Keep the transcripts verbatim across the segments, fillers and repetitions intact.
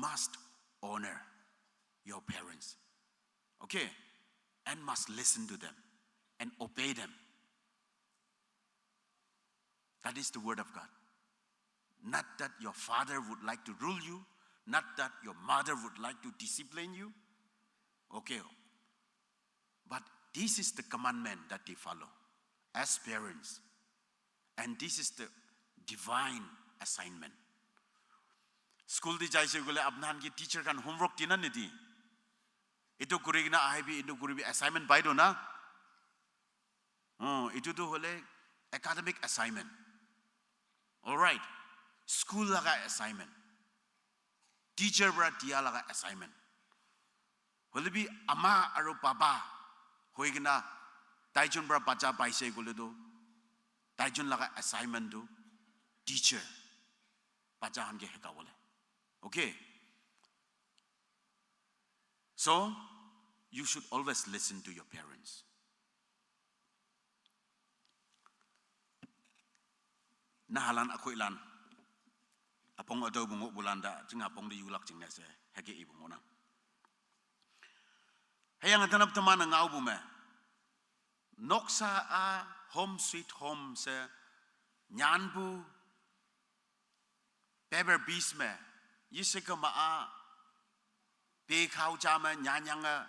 must honor your parents. Okay? And must listen to them and obey them. That is the word of God. Not that your father would like to rule you, not that your mother would like to discipline you. Okay. But this is the commandment that they follow as parents. And this is the divine assignment. School te jaise koile apni khan ke teacher khan homework dina nidi? Etu kuri kena ahibi, etu kuribi, assignment pai do na? Oh, etu tu hole academic assignment. All right. School laga assignment. Teacher para dia laga assignment. Hoilebi ama aru baba hoi kena taijon para bacha paise koile tu, taijon laga assignment tu teacher, bacha khan ke hekabole. Okay? So, you should always listen to your parents. Nahalan akhoilan, apong ado bungo bulanda, jing apong de yulak jing nese, heke i bungo na. Heyang atanap teman ngau bu me. Noksa a home sweet home se nyan bu, paper bis me, yise kama a, pe khau cha me, nyanyang a,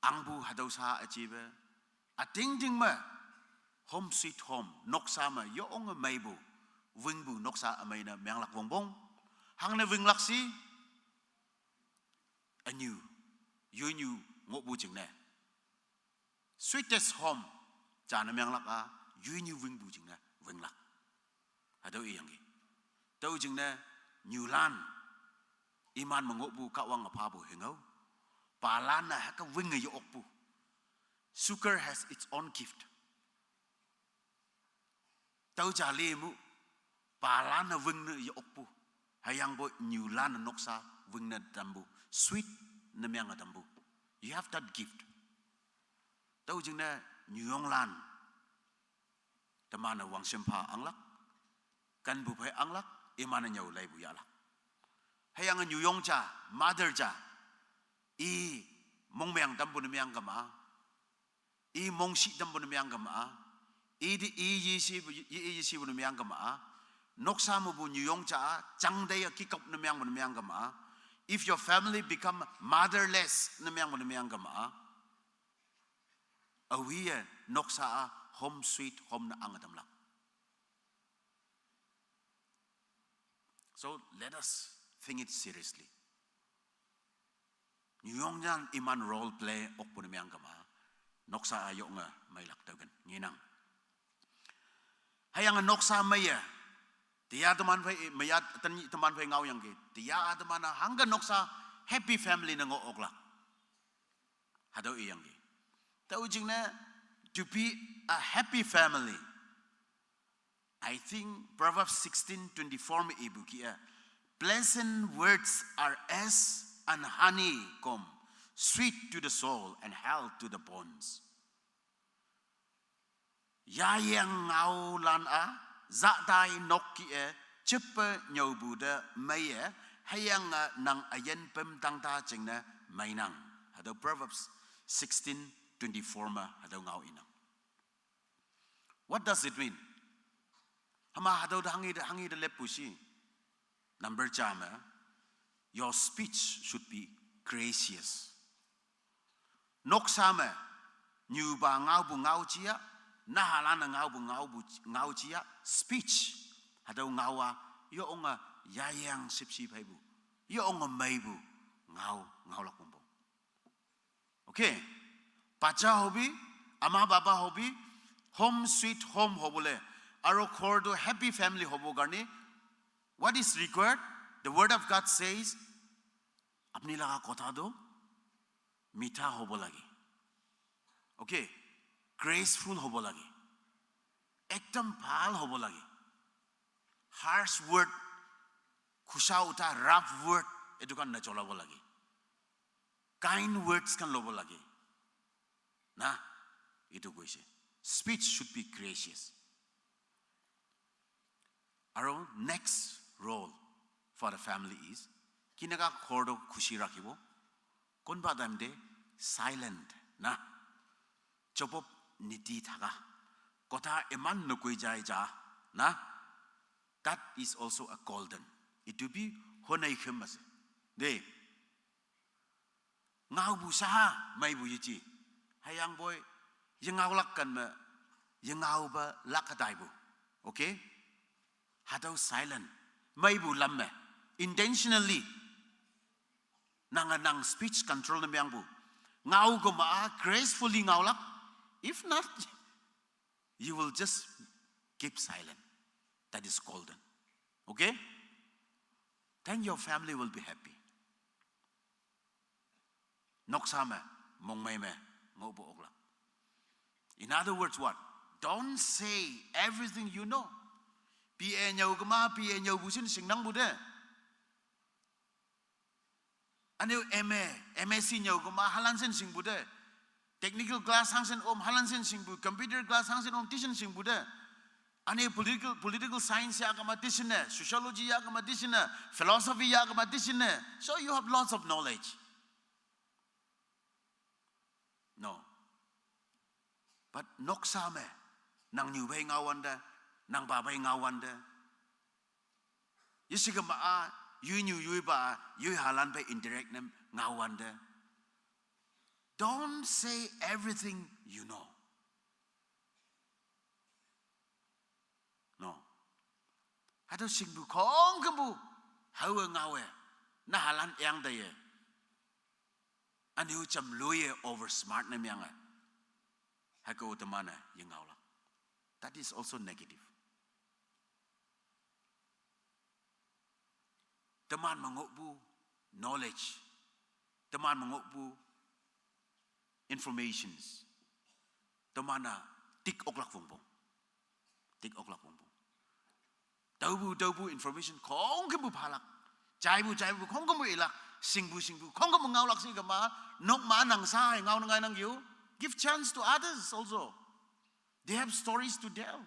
ang bu hadau sa achieve. Ating ting me, home sweet home, noksa me, yo ong a mai bu, wing bu, noksa a mai na, menglak wong bong. Hang ne wing lak si, anyu, yu nyu, ngok bu jing ne. Sweetest home, cha na menglak a, yu nyu wing bu jing ne, wing lak. Hadau i yang ki. Tau jing ne, nyu lan, iman mangok bu, kawang apa bu, hengau. Palan na haka wing yo ok bu. Sugar has its own gift. Tau jali mu, palan na wing ne yo ok bu. Hayang bo nyu lan na noksa wing ne dambu. Sweet ne miang dambu. You have that gift. Tau jing ne nyu yong lan. Teman na wang sempa anglak. Kan bu pai anglak. Iman na nyau lai bu yalak. Hayang nyu yong cha, mother cha. I mong meang dambu ne miang kama. I mong si dambu ne miang kama. I di i yi si bu, i yi si bu ne miang kama. Noksa mu bu nyu yong cha, chang dei a kikop ne miang bu ne miang kama. If your family become motherless ne miang bu ne miang kama. Awi e noksa a home sweet home na ang damlak. So let us think it seriously. Nyu yong jan iman role play ok bu ne miang kama. Noksa a yong a mai lak tau kan. Nginang. Hayang noksa mai e. Tia teman phai, maya tan teman phai ngau yang ke. Tia teman hangga noksa happy family na ngo ok lak. Hadau i yang ke. Tau jing ne, to be a happy family. I think Proverbs sixteen twenty-four me ibu ki e. Pleasant words are as an honeycomb, sweet to the soul and health to the bones. Ya yang ngau lan a, za dai nok ki e, chippe nyau bu de mei e, hayang a nang ayen pem tang ta jing ne mei nang. Hadau Proverbs sixteen twenty-four ma, hadau ngau inang. What does it mean? Hama hadau da hangi da, hangi da lepu si. Number cha me, your speech should be gracious. Noksa me, nyu ba ngau bu ngau chia, nahalan na ngau bu ngau bu ngau chia, speech. Hadau ngau a, yo ong a yayang sip si phai bu. Yo ong a mai bu, ngau, ngau lak bong bong. Okay. Bacha hobi, ama baba hobi, home sweet home hobole. Aro ghor tu happy family hobo karne. What is required? The word of God says, apni laga kotha tu mitha hobo lage. Okay. Graceful hobo lage. Ekdam bhal hobo lage. Harsh word, khusa uta, rough word, etu khan nacholabo lage. Kind words khan lobo lage. Na, etu koise. Speech should be gracious. Aro next role, for the family is, kinaka ghor toh khushi rakhibo. Kunba time te silent na. Chopop niti thaka. Kotha eman nokoi jai ja na. That is also a golden. Etu bi honai khem ase. De. Ngaobu saha, maibu yeji. Hayang boi, yengaolak kan me, yengaoba lak adaibu. Okay? Hatau silent. Maibu lam me. Intentionally. Nanga nang speech control na miangbu. Ngao goma gracefully ngaolak. If not, you will just keep silent. That is golden. Okay? Then your family will be happy. Noksa me, mongmei me, ngohbu oklak. In other words, what? Don't say everything you know. P A nyau kema, P A nyau busin singnang bude. Ane M A, M S C nyau kema, halan sen singbude. Technical class hangsen om, halan sen singbu. Computer class hangsen om, tisin singbude. Ane political, political science ya kema tisine, sociology ya kema tisine, philosophy ya kema tisine. So you have lots of knowledge. No. But noksa me, nang nyu bai ngawande, nang ba bai ngawande. Yisi kema a, yu nyu yu ba, yu halan bai interact nem ngawande. Don't say everything you know. No. Hado singbu kong kembu, hawe ngawe, na halan yang da ye. Aniu cham luye over smart na miang a. Hake utamana yengaolak. That is also negative. Teman mangokbu knowledge. Teman mangokbu informations. Temana tik oklak vongpong. Tik oklak vongpong. Taubu, taubu information kong kembu phalak. Jaibu, jaibu kong kembu ilak. Singbu, singbu kong kembu ngaolak si kema. Nok ma nang sai ngao nang ngai nang yu. Give chance to others also. They have stories to tell.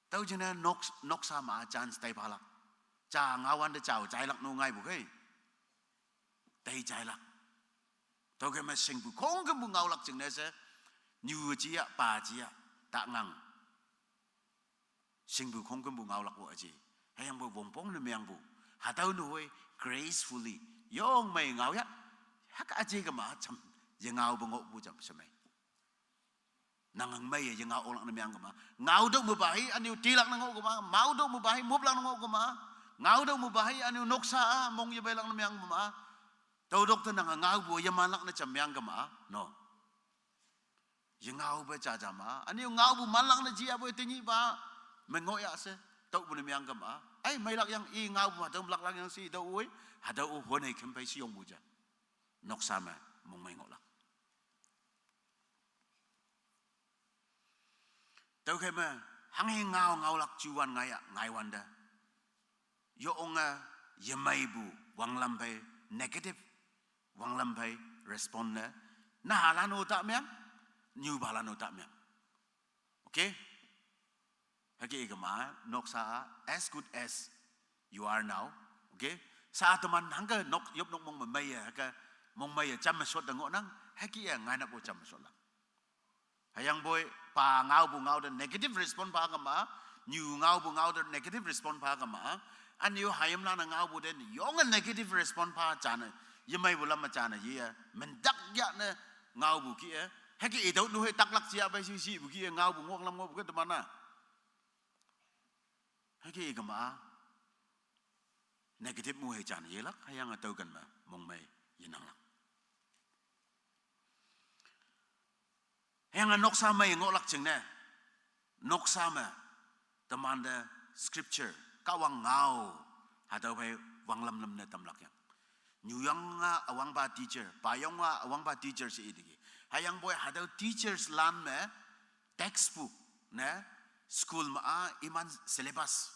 Tau jene nok, noksa ma chance tai phalak. Cha ngawan de chao, chailak nu ngaibu kei. Tai chailak. Tau kema singbu kong kembu ngaolak jingne se. Nyu jia, pa jia, tak ngang. Singbu kong kembu ngaolak wo aji. Hayang bu vongpong ne miang bu. Hatau nu hoi gracefully. Yong mai ngao ya. Hak aji kema cham. Ye ngao bu ngok bu cham semai. Nang ang mai ye ngao oklak ne miang kema. Ngao dok mu bahi, aniu tilak ne ngok kema. Mau dok mu bahi, muplak ne ngok kema. Ngao dok mu bahi, aniu noksa a, mong ye bailak ne miang kema. Tau dok te nang ngao bu ye manlak ne cham miang kema. No. Ye ngao be cha cha ma. Aniu ngao bu manlak ne jia bu tingi ba. Mengo ya se. Tau bu ne miang kema. Ai, mailak yang i ngao bu hatau lak lak yang si tau ui. Hatau u hone kempai si yong bu ja. Noksa me, mong mai ngolak. Tau kema, hang he ngao ngaolak chuan ngaya, ngaiwanda. Yo onga, ye mai bu, wanglam bai, negative, wanglam bai, respond ne. Na halan utak miang, nyu balan utak miang. Okay? Hake ikema, noksa, as good as you are now. Okay? Sa teman hangke nok, yop nok mong mai ya, hake, mong mai ya, cham shot dang nang, hake ya, ngana po cham shot lang. Hayang boy, pa ngao bu ngao de negative respond pa kema, nyu ngao bu ngao de negative respond pa kema, aniu hayam lang na ngao bu den, yong a negative respond pa chana, ye mai bu lam ma chana ye, mendak ya ne ngao bu ki e, hake idau nu he taklak sia bai si si bu ki e ngao bu ngok lam ngok bu ke temana. Hake ikema, negative mu he chana ye lak, hayang a tau kan ma, mong mai ye nang lak. Heng a noksa mai ngoklak chingne. Noksa me. Teman de scripture. Kawang ngao. Hatau bai wanglam lam ne tamlak yang. Nyu yang a awang ba teacher. Pa yong a awang ba teacher si idigi. Hayang boy hatau teachers lan me. Textbook. Ne. School ma a iman syllabus.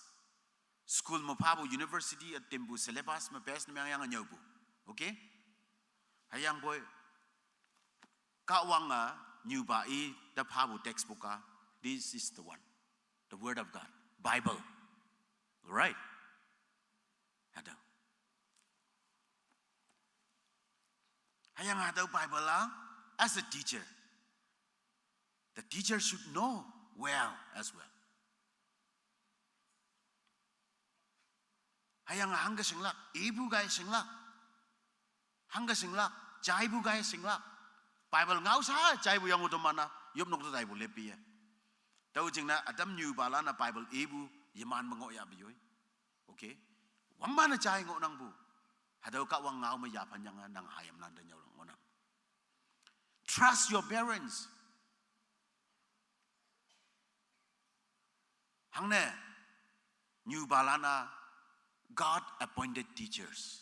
School ma phabu university a tembu syllabus ma best na yang yang a nyau bu. Okay? Hayang boy. Kawang a nyu ba i da phabu textbook a, this is the one. The Word of God, Bible. Right? Hatüo. Hüyange hatüo Bible-a, as a teacher, the teacher should know well as well. Hüyange hangke shinglak, ipu kaiye shinglak. Hangke shinglak, jaipu kaiye shinglak. Bible ngao sha jaipu yang-o teman-a, yopnok te taipu lepi ye. Tüo jingne ütam nyupalan-a Bible ipu, yeman me ngohyahpu yoi. Okay. Wangman-e jai ngohnangpu. Hatüo Kahwang ngao me yaphan yange nang hayimlan te nyüolak ngohnang. Trust your parents. Hangne, nyupalan-a God appointed teachers.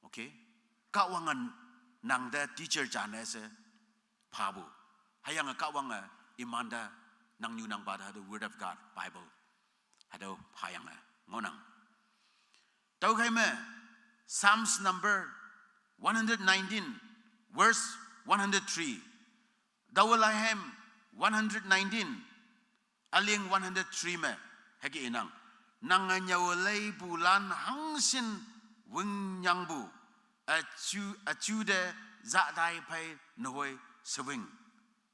Okay? Kahwange nangte teacher jane she phapu. Hüyange Kahwange imante nangnyu nangpa te hatüo Word of God, Bible, hatüo phayange ngohnang. Tüokhei me, Psalms number one hundred nineteen, verse one hundred three. Taowe laihem one hundred nineteen, üling one hundred three me, hüke inang. Nange nyüo leipulan hangshin wüngyangpu, üju, üju te zatai phei nehoi shewing.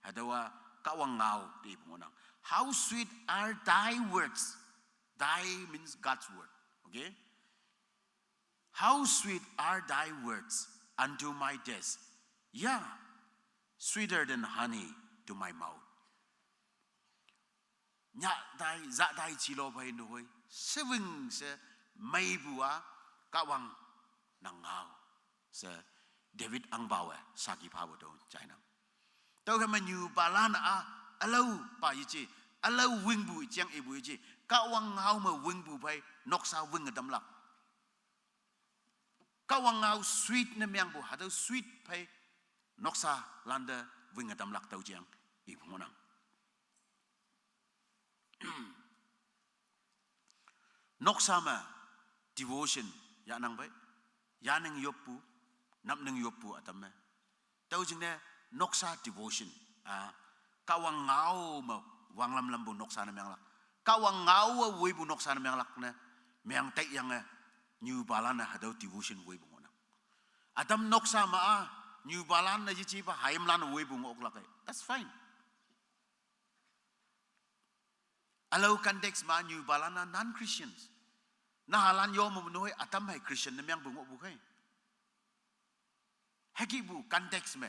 Hatüowa Kahwang ngao te ipu ngohnang. How sweet are thy words. Thy means God's word. Okay? How sweet are thy words unto my taste. Yeah, sweeter than honey to my mouth. Nyah tai, zah tai jilo phei nehoi shewing she meipu-a Kahwang nang ngao she David ahngpawe saki phapu tüo jainang. Tüokhei me nyupalan-a, ülaopa yeje, ülao wüngpu jeng ipu yeje, Kahwang ngao me wüngpu phei noksa wünge tamlak. Kahwang ngao sweet ne mengpu, hatüo sweet phei noksalante wünge tamlak tüo jeng ipu ngohnang. Noksa me devotion yahnang pei, yaning yoppu, napning yoppu ütam me. Tüo jingne noksa devotion, a, Kahwang ngao me wanglam lampu noksa ne menglak. Kahwang ngaowe woipu noksa ne menglak ne, meng taiyange, nyupalan-e hatüo devotion woipu ngohnang. Ütam noksa me-a, nyupalan-e yejepa hayimlan woipu ngohlak-e. That's fine. Ülao context me nyupalan-a non-Christians. Nahalan yo me nehoi ütam hei Christian ne mengpu ngohpu khei. Hükihpu context me,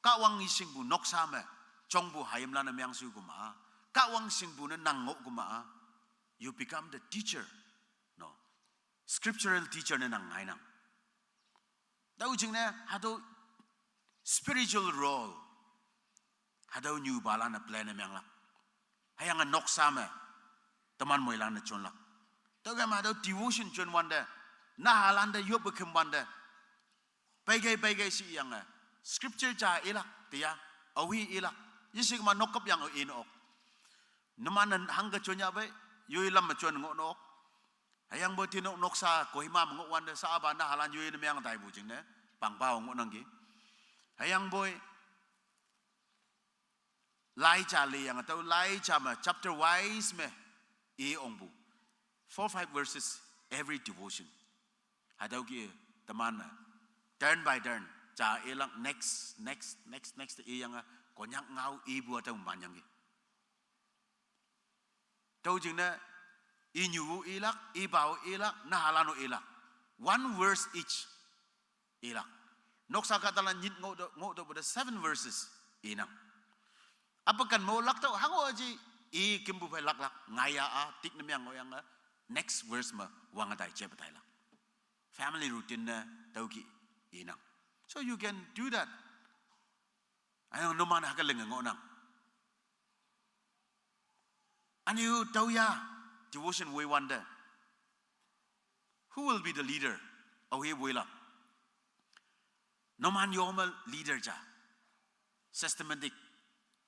Kahwang yeshingpu noksa me, jongpu hayimlan-e mengshu kema-a, Kahwang shingpu ne nang ngoh kema-a, you become the teacher. No. Scriptural teacher ne nang ngainang. Tüo jingne hatüo spiritual role, hatüo nyupalan-e play ne menglak. Hüyange noksa me, teman moilan-e jonlak. Tüokhei me hatüo devotion jon wante, nahalante yoppe khüm wante, peikei peikei shiyange, scripture ja ilak, teya, aohi ilak, yeshikma nokkap yange in ok. Numan-e hangke jon yahpei, yoi lam me jon ngoh nok. Hüyangpoi tinok noksa Kohima me ngoh wante sha apa nahalan yoi ne meng taipu jingne, pangpa-o ngohnangki. Hüyangpoi, lai ja leyange tüo lai ja me chapter wise me i ongpu. Four, five verses every devotion. Hatüo kih-e teman-e turn by turn ja ilak, next, next, next, next iyange Konyak ngao ipu hatüo manyangki. Tüo jingne, inyu-o ilak, ipa-o ilak, nahalan-o ilak. One verse each ilak. Noksa kahtalan nyit ngoh tüo, ngoh tüopu te seven verses inang. Apakan mo lak tüo, hango aji, i kümpu phei laklak, ngaiya-a, tik ne meng ngohyange, next verse me wange tai jepe tailak. Family routine ne tüo kih inang. So you can do that. Hüyange numan hüke linge ngohnang. Ünyu tüoya devotion woi wante, who will be the leader? Aohi woilak. Numan yo me leader ja. Systematic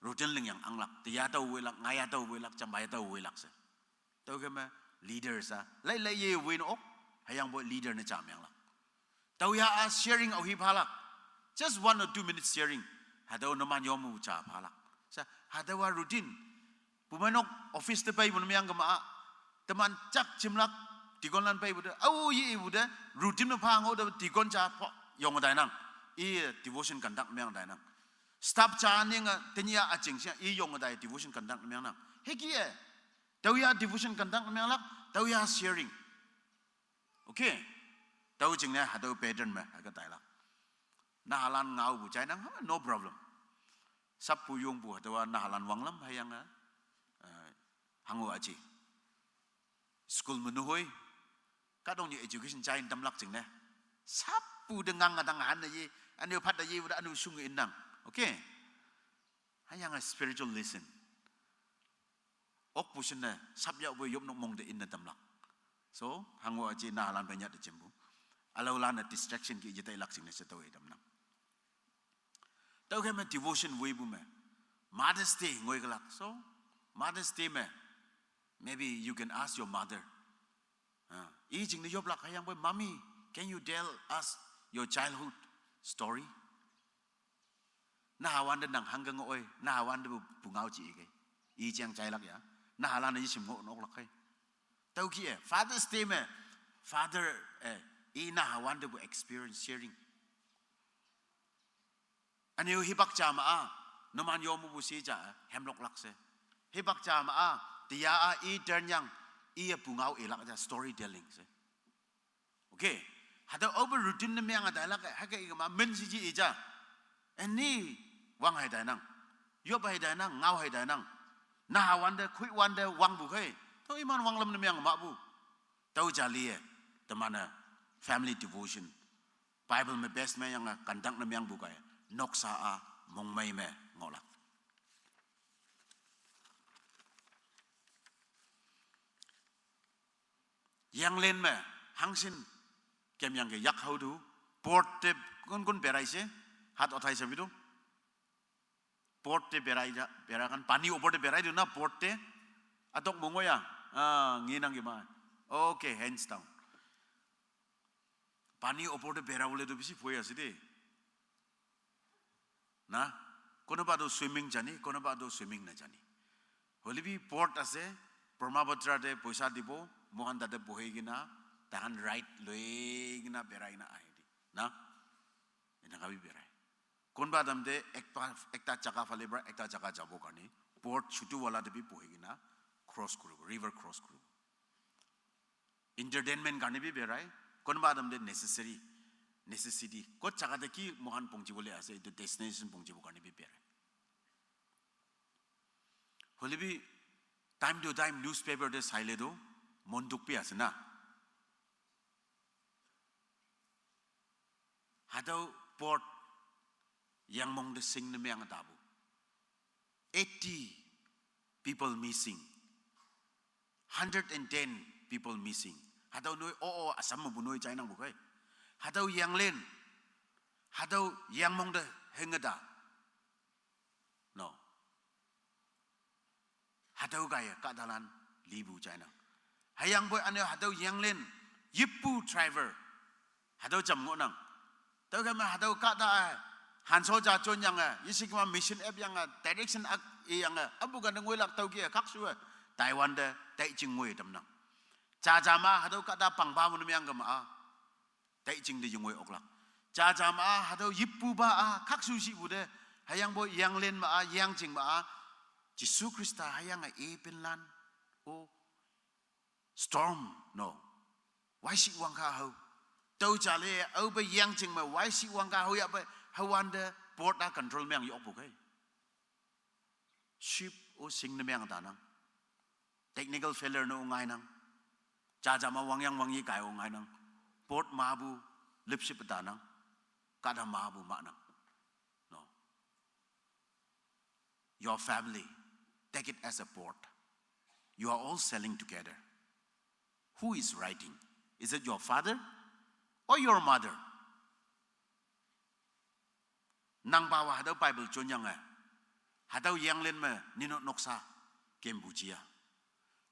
routine lingyang anglak. Teya tüo woilak, ngaiya tüo woilak, jampa ya tüo woilak she. Tüokhei me leaders-a, lai lai ye win ok, hüyangpoi leader ne ja menglak. Tüoya-a sharing aohi phalak. Just one or two minutes sharing. Hatüo numan yo me ja phalak. She, hatüowa routine. Pumai nok office te pei bu ne meang kema a. Teman chak chimlak deacon lan pei bu de. Au yi bu de. Routine ne pha ngo de deacon cha pho yong dai nang. I devotion conduct meang dai nang. Staff cha ning a tenya a ching sia i yong dai devotion conduct meang nang. Heki e. Tau ya devotion conduct meang lak. Tau ya sharing. Okay. Tau ching ne hatau pattern me haka tai lak. Nahalan ngau bu chai nang ha, no problem. Sap pu yung bu hatau nahalan wanglam hayang a. Eh, hangu achi. School menuhoi. Kadong ni education chai tamlak ching ne. Sap pu de ngang adang han na ye. Anu pat da ye bu da anu sung in nang. Okay. Hayang a spiritual lesson. Ok pu sin ne sap ya bu yop nok mong de in na tamlak. So, hangu achi nahalan banyat de chimbu. Alau lan na distraction ki jitai lak ching ne se tau e dam nang. Tau ke me devotion wei bu me. Mother's Day ngoi kelak. So, Mother's Day me. Maybe you can ask your mother. Ah, i jing ni yop lak hayang boy, "Mommy, can you tell us your childhood story?" Nahawan de nang hanggang oi, nahawan de bu ngau chi i ke. I jang chai lak ya. Nahalan i sim ngo nok lak kai. Tau ki e, Father's Day me. Father, eh, i nahawan de bu experience sharing. Aniu hibak cha ma a, numan yo mu bu si cha, hem lok lak se. Hibak cha ma a, tia a i turn yang, i a bu ngau i lak cha storytelling se. Okay. Hatau over routine ne meang a dai lak, haka i ma men si ji i cha. Ani wang hai dai nang. Yop hai dai nang, ngau hai dai nang. Nahawan de, kui wan de, wang bu kai. Tau iman wanglam ne meang ma bu. Tau jali e, teman a family devotion. Bible me best me yang a conduct ne meang bu kai. Noksa a mongmei me ngolak. Yang len me hangsin kem yang ke yak hau du. Port te kun kun berai se. Hat othai se bidu. Port te berai ja, berai kan pani opor te berai du na port te. Atok mongo ya. Ah, ngi nang ke ma. Okay, hands down. Pani opor te berai bole du bisi phoi ase de. Na, konoba do swimming jani, konoba do swimming na jani. Hoilebi port ase, Brahmaputra te poisa dibo, mohan tate bohi kena, tahan ride loi kena berai kena ahi di. Na, enaka bi berai. Konoba adam te ekta, ekta jaga phale pra ekta jaga jabo karne, port chutu wala te bi bohi kena cross kuribo, river cross kuribo. Entertainment karne bi berai, konoba adam te necessary, necessity. Kot jaga te ki mohan pongji bole ase, etu destination pongji bo karne bi berai. Hoilebi time to time newspaper te saile tu, mon dukh bi ase na. Hatau port yang mong te sing ne meang tabu. Eighty people missing. Hundred and ten people missing. Hatau noi o o Assam mo bu noi chai nang bu kai. Hatau yang len. Hatau yang mong te heng da. No. Hatau kaya kadalan libu chai nang. Hayang boy ane hatau yang len. Yipu driver. Hatau jam ngo nang. Tau kama hatau kata ai. Hanso ja chon yang ai. Yisi kama mission app yang ai. Direction ak i yang ai. Abu ganda ngoi lak tau kia kak su ai. Taiwan de tai ching ngoi tam nang. Cha cha ma hatau kata pang ba mun yang kama a. Tai ching de yung ngoi ok lak. Cha cha ma a hatau yipu ba a kak su si bu de. Hayang boy yang len ma a yang ching ma a. Jisu Krista hayang a e pin lan. O storm, no. Wai si wang ka hau. Tau cha le, au ba yang ching ma, wai si wang ka hau ya ba, hau wan de, port a control meang yok bu kai. Ship o sing ne meang ta nang. Technical failure no ngai nang. Cha cha ma wang yang wang yi kai o ngai nang. Port ma bu, lip ship ta nang. Kada ma bu ma nang. No. Your family, take it as a port. You are all sailing together. Who is writing? Is it your father or your mother? Nang ba wa hatau Bible chon yang eh. Hatau yang len me nino noksa kem bu chia.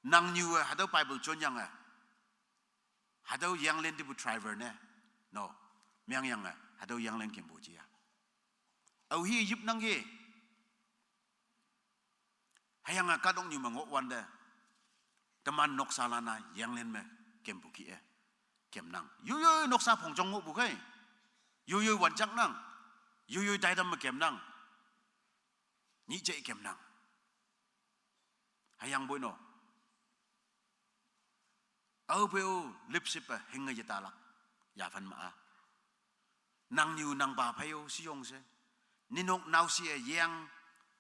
Nang nyu eh hatau Bible chon yang eh. Hatau yang len di bu driver ne. No. Meang yang eh. Hatau yang len kem bu chia. Au hi yip nang ye. Hüyange kahtoknyu me ngohwante, teman noksalan-a yenglen me kempu kih-e kemnang. Yoyoi noksa phongjong ngohpu khei, yoyoi wanjaknang, yoyoi taitam me kemnang, nyih je kemnang. Hüyangpoi no, aope-o lipship-e hinge yetalak yaphan ma-a, nangnyu nangpa phei-o sheyong she, ninok naoshe-e yeng,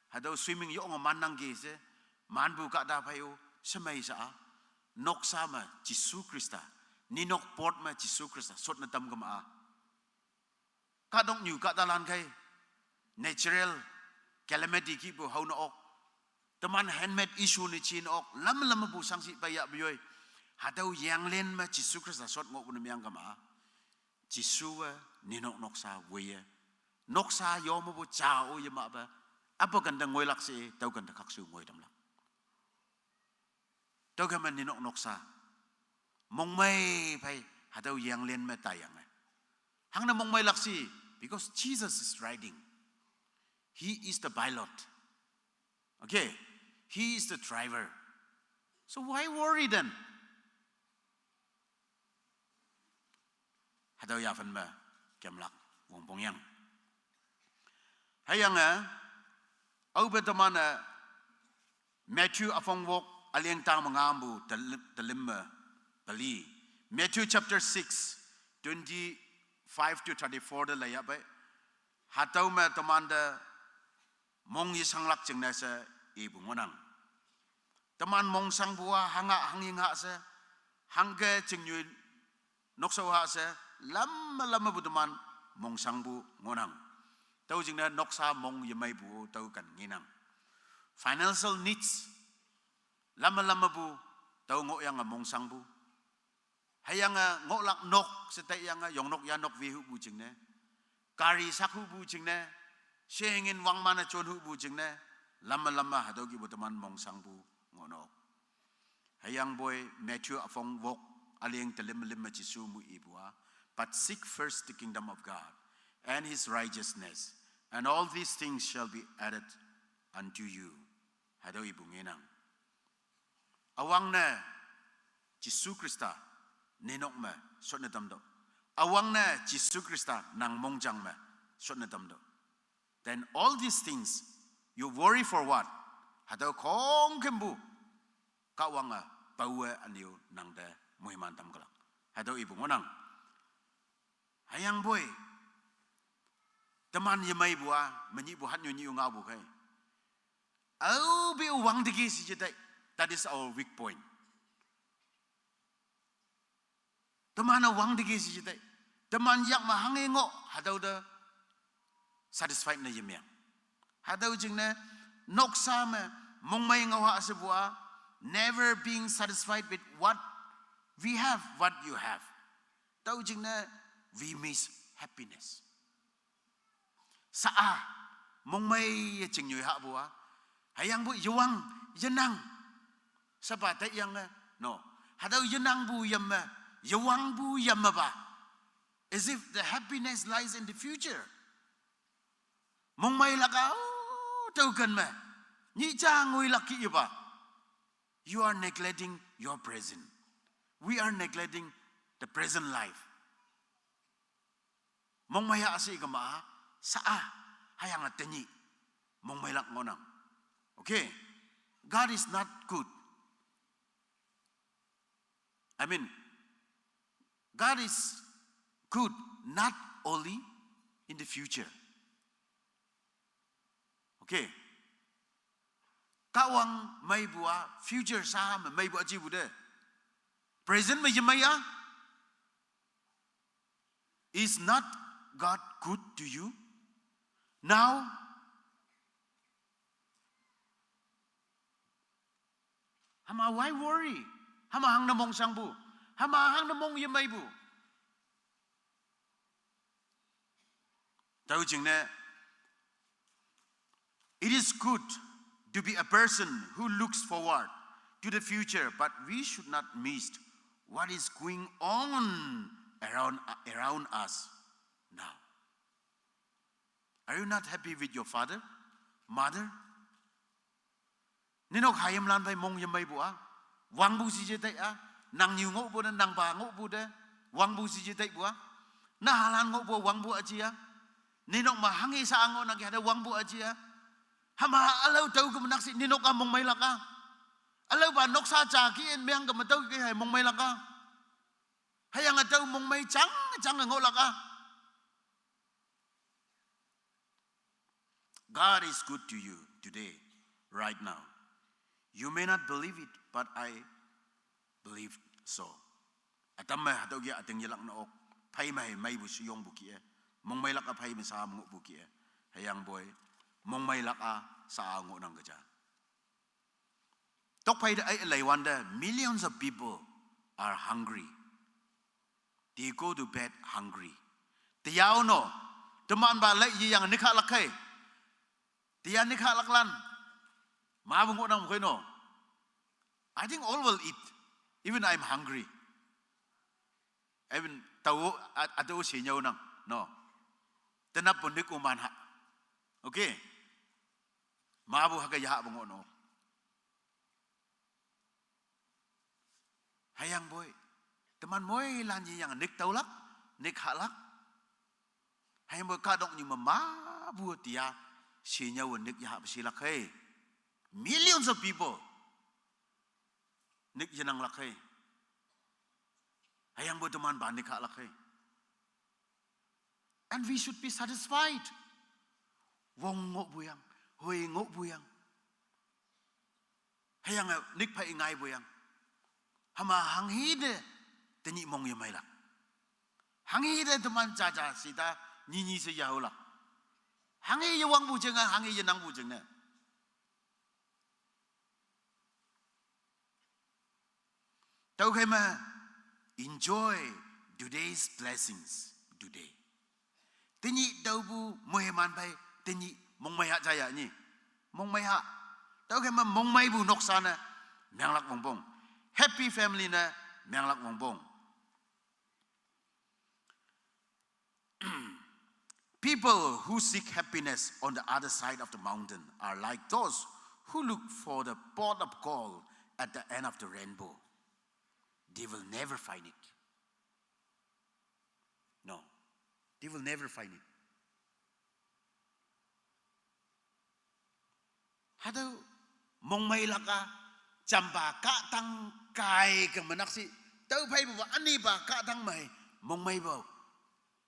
hatüo swimming yonge mannangki she, manpu kahta phei-o shemei sha-a, noksa me Jesu Khrista, ninok pot me Jesu Khrista shotne tamkema-a, kahtoknyu kahtalan khei natural calamity kihpu haone ok, teman handmade issue ne jin ok, lam lam mepu shangshih peiyahpu yoi, hatüo yenglen me Jesu Khrista shot ngohpu ne mengkema-a, Jesuwe ninok noksa woiye, noksa yo mepu jao yemahpe, apu kente ngoilak she, tüo kente khakshu ngoi tamlak. Tüokhei me ninok noksa mongmei phei hatüo yenglen me taiyange, hangne mongmeilak shi, because Jesus is riding. He is the pilot. Okay? He is the driver. So why worry then? Hatüo yaphan me kemlak wongpong yang. Hüyange, aope teman-e Matthew üpong wok üleng tang me ngampu telim, telim me peli. Matthew chapter six, twenty-five to thirty-four te leiyahpei. Hatüo me temante mong yeshanglak jingne she ipu ngohnang. Teman mongshangpu-a hanga hanghi nga she, hangke chingnyu nokshao ha she, lam me lam mepu teman mongshangpu ngohnang. Tüo jingne noksa mong yemeipu tüo kan ngenang. Financial needs, lam me lam mepu tüo ngohyange mongshangpu. Hüyange ngohlak nok she taiyange yongnok yanok wehupu jingne, gari sakhupu jingne, shengin wangman-e jonhupu jingne, lam me lam me hatüo kihpu teman mongshangpu ngohnok. Hüyangpoi Matthew üpong wok üleng telim lim me Jesu mu ipu-a, but seek first the kingdom of God and his righteousness, and all these things shall be added unto you. Hatüo ipu ngenang. Üwangne Jesu Khrista ninok me shotne tamtüoh. Üwangne Jesu Khrista nang mongjang me shotne tamtüoh. Then all these things, you worry for what? Hatüo khongkümpu Kahwange paowe ünyu nangte moiman tamkelak. Hatüo ipu ngohnang. Hüyangpoi, teman yemeipu-a, menyihpu hatnyu nyih ngaopu khei, aope wangteki she jete. That is our weak point. Teman-e wangteki she jete. Teman yak me hanghe ngoh, hatüo te satisfied ne yemeng. Hatüo jingne, noksa me mongmei ngao ha shepu-a, never being satisfied with what we have, what you have. Tüo jingne, we miss happiness. Sha-a, mongmei ye chingnyu hahpu-a, hüyangpu yewang, yenang shepa taiyange, no. Hatüo yenangpu yam me, yewangpu yam mepa, as if the happiness lies in the future. Mongmeilak-a, o, tüoken me, nyih ja ngoilak kih yepa. You are neglecting your present. We are neglecting the present life. Mongmei-a she kema-a, sha-a, hüyange tenyih mongmeilak ngohnang. Okay, God is not good. I mean, God is good not only in the future. Okay. Kahwang meipu-a, future sha me meipu-a jipu te, present me yemei-a. Is not God good to you now? Hüma why worry? Hüma hangne mongshangpu? Hüma hangne mong yemeipu? Tüo jingne, it is good to be a person who looks forward to the future, but we should not miss what is going on around, around us now. Are you not happy with your father, mother? Ninok hayimlan phei mong yemeipu a. Wangpu shije tei a. Nangnyu ngohpu te, nangpa ngohpu te. Wangpu shije teipu a. Nahalan ngohpu wangpu aji a. Ninok me hanghe sha ngohnang ke hatüo wangpu aji a. Hüma ülao tao ke menak shi ninok a mongmeilak a. Ülaopa noksa ja ki in meang ke me tao ke hei mongmeilak a. Hüyange tao mongmei jang, jang ngohlak a. God is good to you today, right now. You may not believe it, but I believe so. Ütam me hatüo ke üting yelak ne ok, phei me hei meipu sheyongpu kih-e, mongmeilak a phei me sha ngohpu kih-e, hüyangpoi, mongmeilak a sha ngohnang ke ja. Tokphei te ei leiwante, millions of people are hungry. They go to bed hungry. Teyao no, temanpa lei yeyange nikhahlak khei. Teya nikhahlaklan. Mapu ngohnang khei no. I think all will eat. Even I'm hungry. Even tao, a, hatüo she nyüonang. No. Tenappu nik uman ha. Okay. Mapu hüke yahpu ngoh no. Hüyangpoi, teman moilan yeyange nik taolak, nik hahlak. Hüyangpoi kahtoknyu me mapu teya, she nyüo nik yahpu shilak hei. Millions of people nik yenanglak hei. Hüyangpoi temanpa nik hahlak hei. And we should be satisfied. Wong ngohpu yang, hoi ngohpu yang. Hüyange nik phei ngaipu yang. Hüma hanghe te, tenyih mong yemeilak. Hanghe te teman jaja shita, nyinyi she yaolak. Hanghe yewangpu jingne, hanghe yenangpu jingne. Tüokhei me, enjoy today's blessings today. Tenyih taopu moiman phei, tenyih mongmei ha jaya nyi. Mongmei ha. Tüokhei me mongmeipu noksa ne, menglak wongpong. Happy family ne, menglak wongpong. People who seek happiness on the other side of the mountain are like those who look for the pot of gold at the end of the rainbow. They will never find it. No, they will never find it. Hatüo mongmeilak a, jampa kahtang kai ke menak shi, tüo pheipupa ünipa kahtang mei, mongmeipu.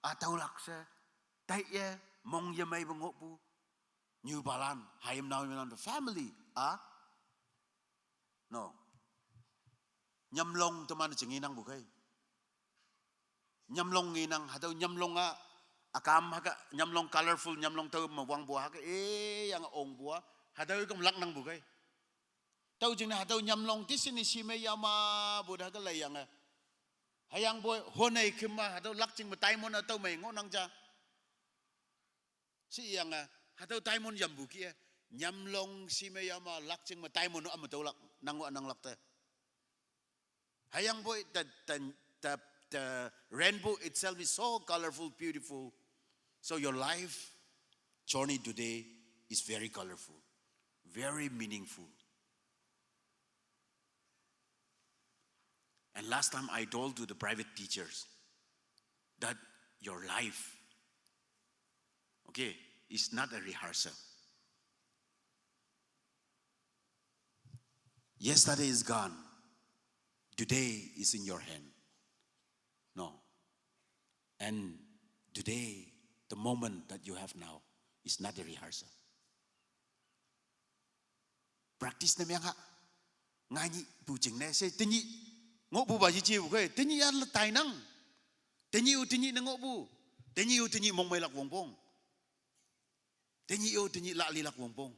A taolak she, taiye, mong yemeipu ngohpu, nyupalan, hayim naoyimlan, the family, a? No. Nyamlong teman jing ngenangpu khei. Nyamlong ngenang, hatüo nyamlong a, ükam hüke nyamlong colorful nyamlong tüo me wangpu hüke, e, yange ongpu a, hatüo kem laknangpu khei. Tüo jingne hatüo nyamlong tisi ne shi me yamapu te hüke leiyange. Hüyangpoi honei kema hatüo lakjing me diamond a tüo mei ngohnang ja. Shiyange, hatüo diamond yampu kih-e, nyamlong shi me yama lakjing me diamond ame tüolak, nang-o nanglak te. Hüyangpoi, the, the, the, the rainbow itself is so colorful, beautiful. So your life journey today is very colorful, very meaningful. And last time I told to the private teachers that your life, okay, is not a rehearsal. Yesterday is gone. Today is in your hand. No. And today, the moment that you have now is not a rehearsal. Practice ne meng ha. Ngai nyihpu jingne she tenyih ngohpupa yejepu khei, tenyih ya le tainang. Tenyih-o tenyih ne ngohpu. Tenyih-o tenyih mongmeilak wongpong. Tenyih-o tenyih lahlilak wongpong.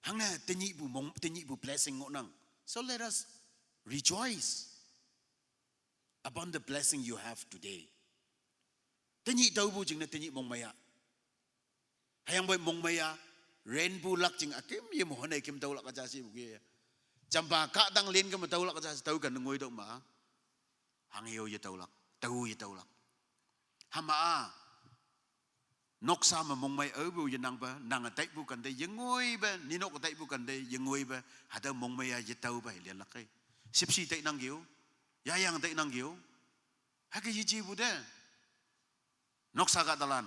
Hangne tenyihpu mong, tenyihpu blessing ngohnang. So let us rejoice upon the blessing you have today. Tenyih taopu jingne tenyih mongmei ya. Hüyangpoi mongmei ya, rainbow lakjing üküm ye me honei küm tüolak ja shipu kih-e. Jampa kahtang len keme tüolak ja shi tüo ken ngoitüoh ma. Hanghe-o yetüolak, tao yetüolak. Hüma a. Noksa me mongmei aopu yenangpe, nang taipu kante yengoipe, ninok taipu kante yengoipe, hatüo mongmei-a yetaope hilianlak kei. Shüpshe tainang keo, yayang tainang keo. Hüke yejepu te. Noksa kahtalan,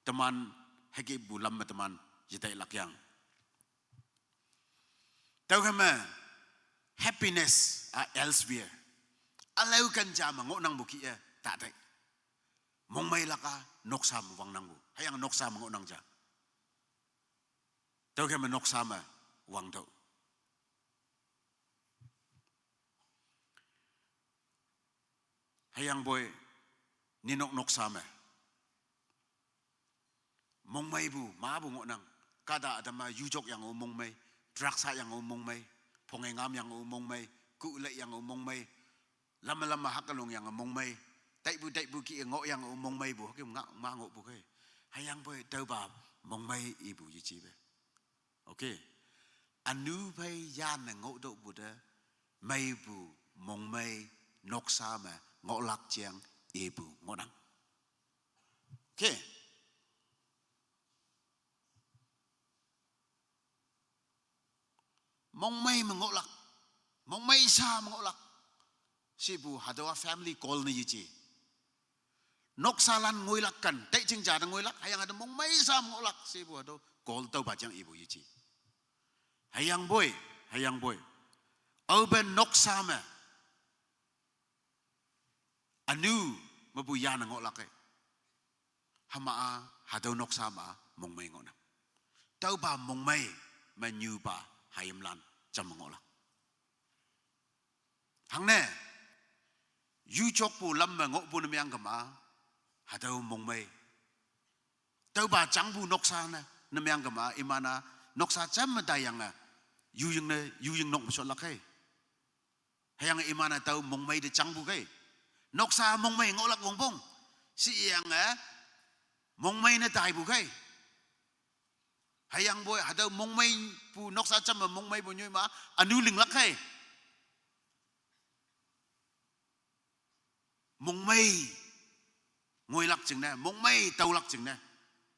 teman hükepu lam me teman yetailak yang. Tüokhei me, happiness are elsewhere. Ülao ken ja me ngohnangpu kih-e, tatai. Mongmeilak-a noksa me wangnangpu. Hüyange noksa me ngohnang ja. Tüokhei me noksa me wangtüoh. Hüyangpoi ninok noksa me mongmeipu, mapu ngohnang. Kahta ütam-a yu jok yange-o mongmei, drugs ha yange-o mongmei, phonge ngam yange-o mongmei, ku lei yange-o mongmei, lam-e lam-e hakalong yange mongmei, taipu taipu kih-e ngoh yange-o mongmeipu, hüke nga ma ngohpu kei. Hüyangpoi tüopa mongmei ipu yejepe. Okay. Ünu phei yanne ngohtüohpu te, meipu mongmei noksa me ngohlak jeng ipu ngohnang. Okay. Mongmei me ngohlak. Mongmei sa me ngohlak. Shepu hatüowa family call ne yeje. Noksalan ngoilak kan, tai jing ja te ngoilak, hüyange hatüo mongmei sa me ngohlak, shepu hatüo call tüopa jeng ipu yeje. Hüyangpoi, hüyangpoi, aope noksa me ünu mepu yanne ngohlak-e, hüma-a hatüo noksa me mongmei ngohnang. Tüopa mongmei me nyupa hayimlan jamme ngohlak. Hangne, yu jokpu lam me ngohpu ne meang kema, hatüo mongmei. Tüopa jangpu noksa ne, ne meang kema, iman-a noksa jamme taiyange, yuying ne, yuying nok me shotlak kei. Hüyange iman-e tüo mongmei te jangpu kei. Noksa mongmei ngohlak wongpong. Shiyange mongmei ne taipu kei. Hüyangpoi hatüo mongmeipu noksa jamme mongmeipu nyoi ma, ünu linglak kei. Mongmei ngoilak jingne, mongmei taolak jingne,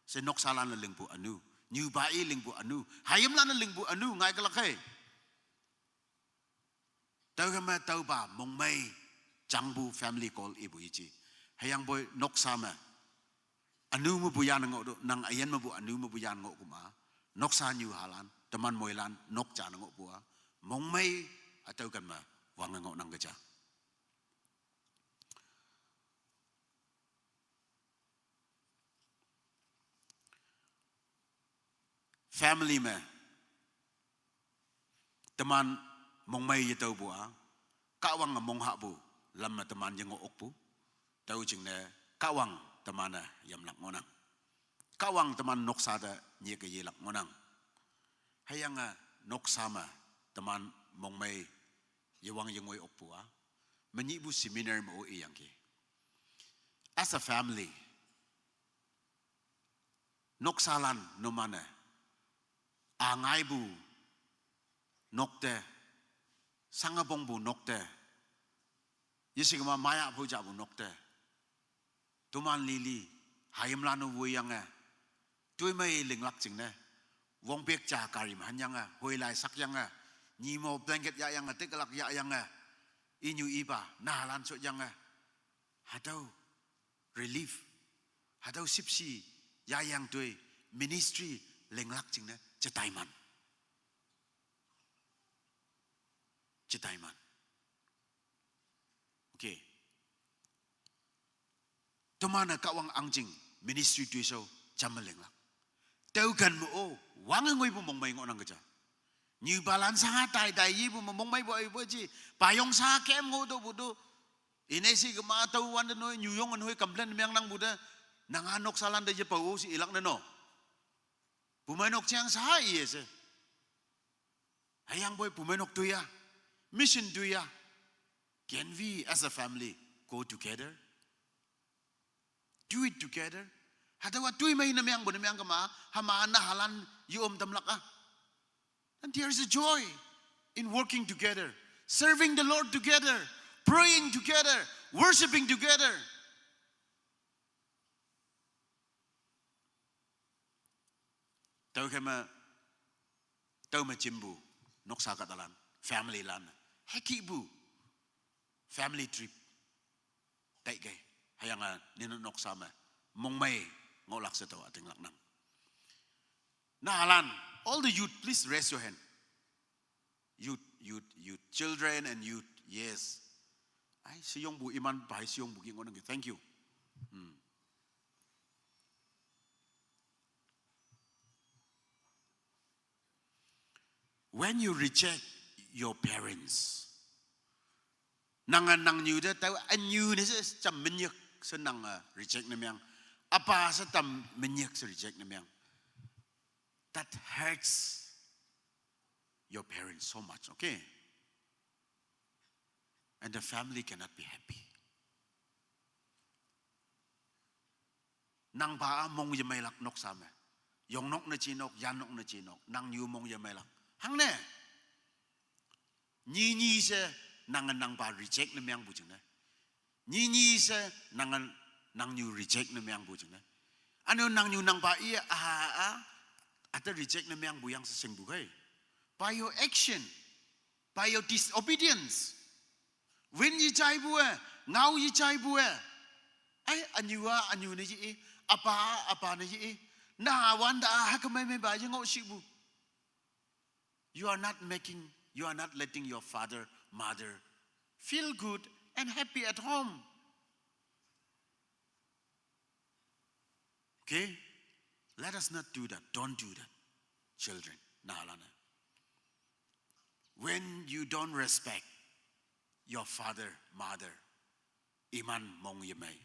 she noksalan-e lingpu ünu, nyupa-i lingpu ünu, hayimlan-e lingpu ünu ngaikelak kei. Tüokhei me tüopa mongmei jangpu family call ipu yeje. Hüyangpoi noksa me ünu mepu yanne ngoh to, nang üyin mepu ünu mepu yanne ngoh kema, noksa nyuhalan, teman moilan nok ja ne ngohpu-a, mongmei ütüo ken me wange ngohnang ke ja. Family me teman mongmei yetaopu-a, Kahwange monghahpu lam me teman yengoh okpu, tüo jingne Kahwang teman-e yamlak ngohnang. Kahwang teman noksa te nyeke yelak ngohnang. Hüyange noksa me teman mongmei yewang yengoi okpu-a, menyihpu seminar me-o iyangki, as a family, noksalan numan-e, a ngaipu nok te, sangepongpu nok te, yeshikema maya phei japu nok te, toman lili, hayimlan-o woiyange, toimei linglak jingne, wongpek ja gari me hanyange, hoilai sakyange, nyimo blanket yahyange, teklak yahyange, inyu ipa nahalan shotyange, hatüo relief, hatüo shüpshe yayang toi ministry linglak jingne jetaiman. Jetaiman. Okay. Toman-e Kahwang ahngching ministry toishao jamme linglak. Tüo ken me-o, wange ngoipu mongmei ngohnang ke ja. Nyupalan sha tai tai yepu me mongmeipu aipu ji, payong sha kem ngoh topu to. Ine shikema tüo wante noi, nyuyong noi complain meangnangpu te, nanga noksalan te yepao-o she ilak ne no. Pumeinok jeng sha iye she. Hüyangpoi pumeinok toiya, mission toiya. Can we as a family go together? Do it together. Hatüowa toimei ne meangpu ne meang kema, hüma nahalan ye-om tamlak-a. And there is a joy in working together, serving the Lord together, praying together, worshiping together. Tüokhei me, tüo me jimpu, noksa kahtalan, family lan, hekihpu, family trip. Taikai, hüyange, ninu noksa me, mongmei, ngohlak she tüo ütinglak nang. Nahalan, all the youth, please raise your hand. Youth, youth, youth, children and youth, yes. Ai, sheyongpu iman pai sheyongpu ki ngohnangki, thank you. Hmm. When you reject your parents, nange nangnyu te tao ünyu ne she jam minyik she nange reject ne meang. Üpa she tam minyik she reject ne meang. That hurts your parents so much, okay? And the family cannot be happy. Nangpa-a mong yemeilak noksa me. Yongnok ne jinok, yannok ne jinok, nangnyu mong yemeilak. Hangne. Nyinyi she nange nangpa reject ne meangpu jingne. Nyinyi she nange nangnyu reject ne meangpu jingne. Üne-o nangnyu nangpa i a, a, üte reject ne meangpu yang she shingpu khei. By your action, by your disobedience. Win yejaipu e, ngao yejaipu e. Ai, ünyu-a ünyu ne ye-i, üpa-a üpa ne ye-i. Nahawante-a hükemei meipa yengoh shipu. You are not making, you are not letting your father, mother feel good and happy at home. Okay? Let us not do that. Don't do that, children. Nahalan-e. When you don't respect your father, mother, iman mong yemei,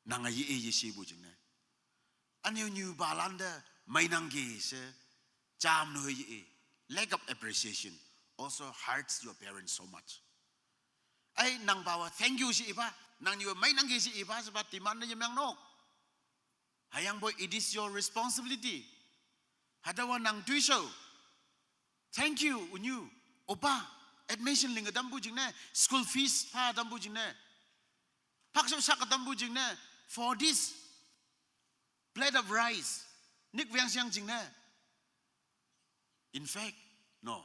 nange ye-i yeshipu jingne. Ünyu nyupalante meinangki she, jam no ye-i. Lack of appreciation also hurts your parents so much. Ai, nangpa-a thank you she ipa, nangnyu meinangki she ipa, shepa demand ne yemeang nok. Hüyangpoi it is your responsibility. Hatüowa nang toishao. Thank you, ünyu, opa, admission linge tampu jingne, school fees pha tampu jingne, phaksho sak tampu jingne, for this plate of rice, nyik weang sheang jingne. In fact, no.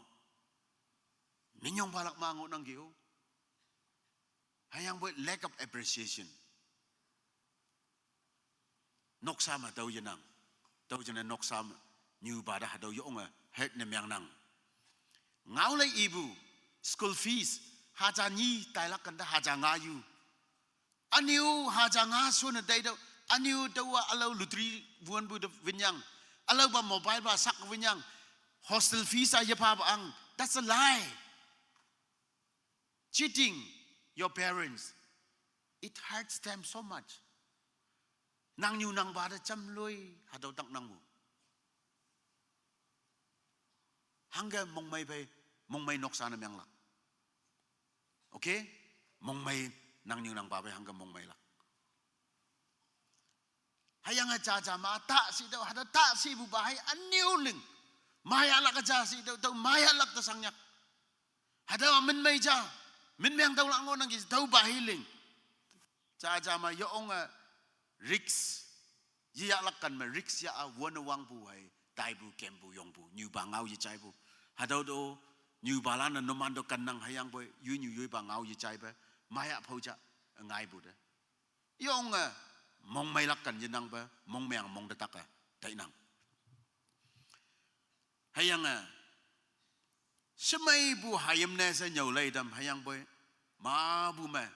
Minyong phalak ma ngohnangki-o. Hüyangpoi lack of appreciation. Noksa me tüo yenang. Tüo jingne noksa me nyupa te hatüo yonge hurt ne meangnang. Ngao lei ipu, school fees, haja nyi tailak kante haja nga yu. Ünyu haja nga shonne taitüoh, ünyu tüowa ülao lottery wonpu te winyang, ülaopa mobile pa sak winyang, hostel fees-a yephapu ang. That's a lie. Cheating your parents, it hurts them so much. Nangnyu nangpa te jamloi hatüo taknangpu. Hangke mongmei phei, mongmei noksa ne meanglak. Okay? Mongmei, nangnyu nangpa phei hangke mongmeilak. Hüyange jaja ma ta shitüoh, hatüo ta shipupa hei ünyu ling. Mayahlak ja shitüoh, tüo mayahlak te shangnyak. Hatüo min mei ja, min meang tüolak ngohnangki tüopa hei ling. Jaja ma yonge risk yeyahlak kan me risk ya-a wone wangpu hei, taipu, kempu, yongpu, nyupa ngao yejaipu. Hatüo to, nyupalan-e numan to kennang hüyangpoi, yoinyu yoipa ngao yejaipe, maya phao ja, ngaipu te. Yonge, mongmeilak kan yenangpe, mongmeang mong te tak-e, tainang. Hüyange, shemeipu hayim ne she nyüo lei tam hüyangpoi, mapu me,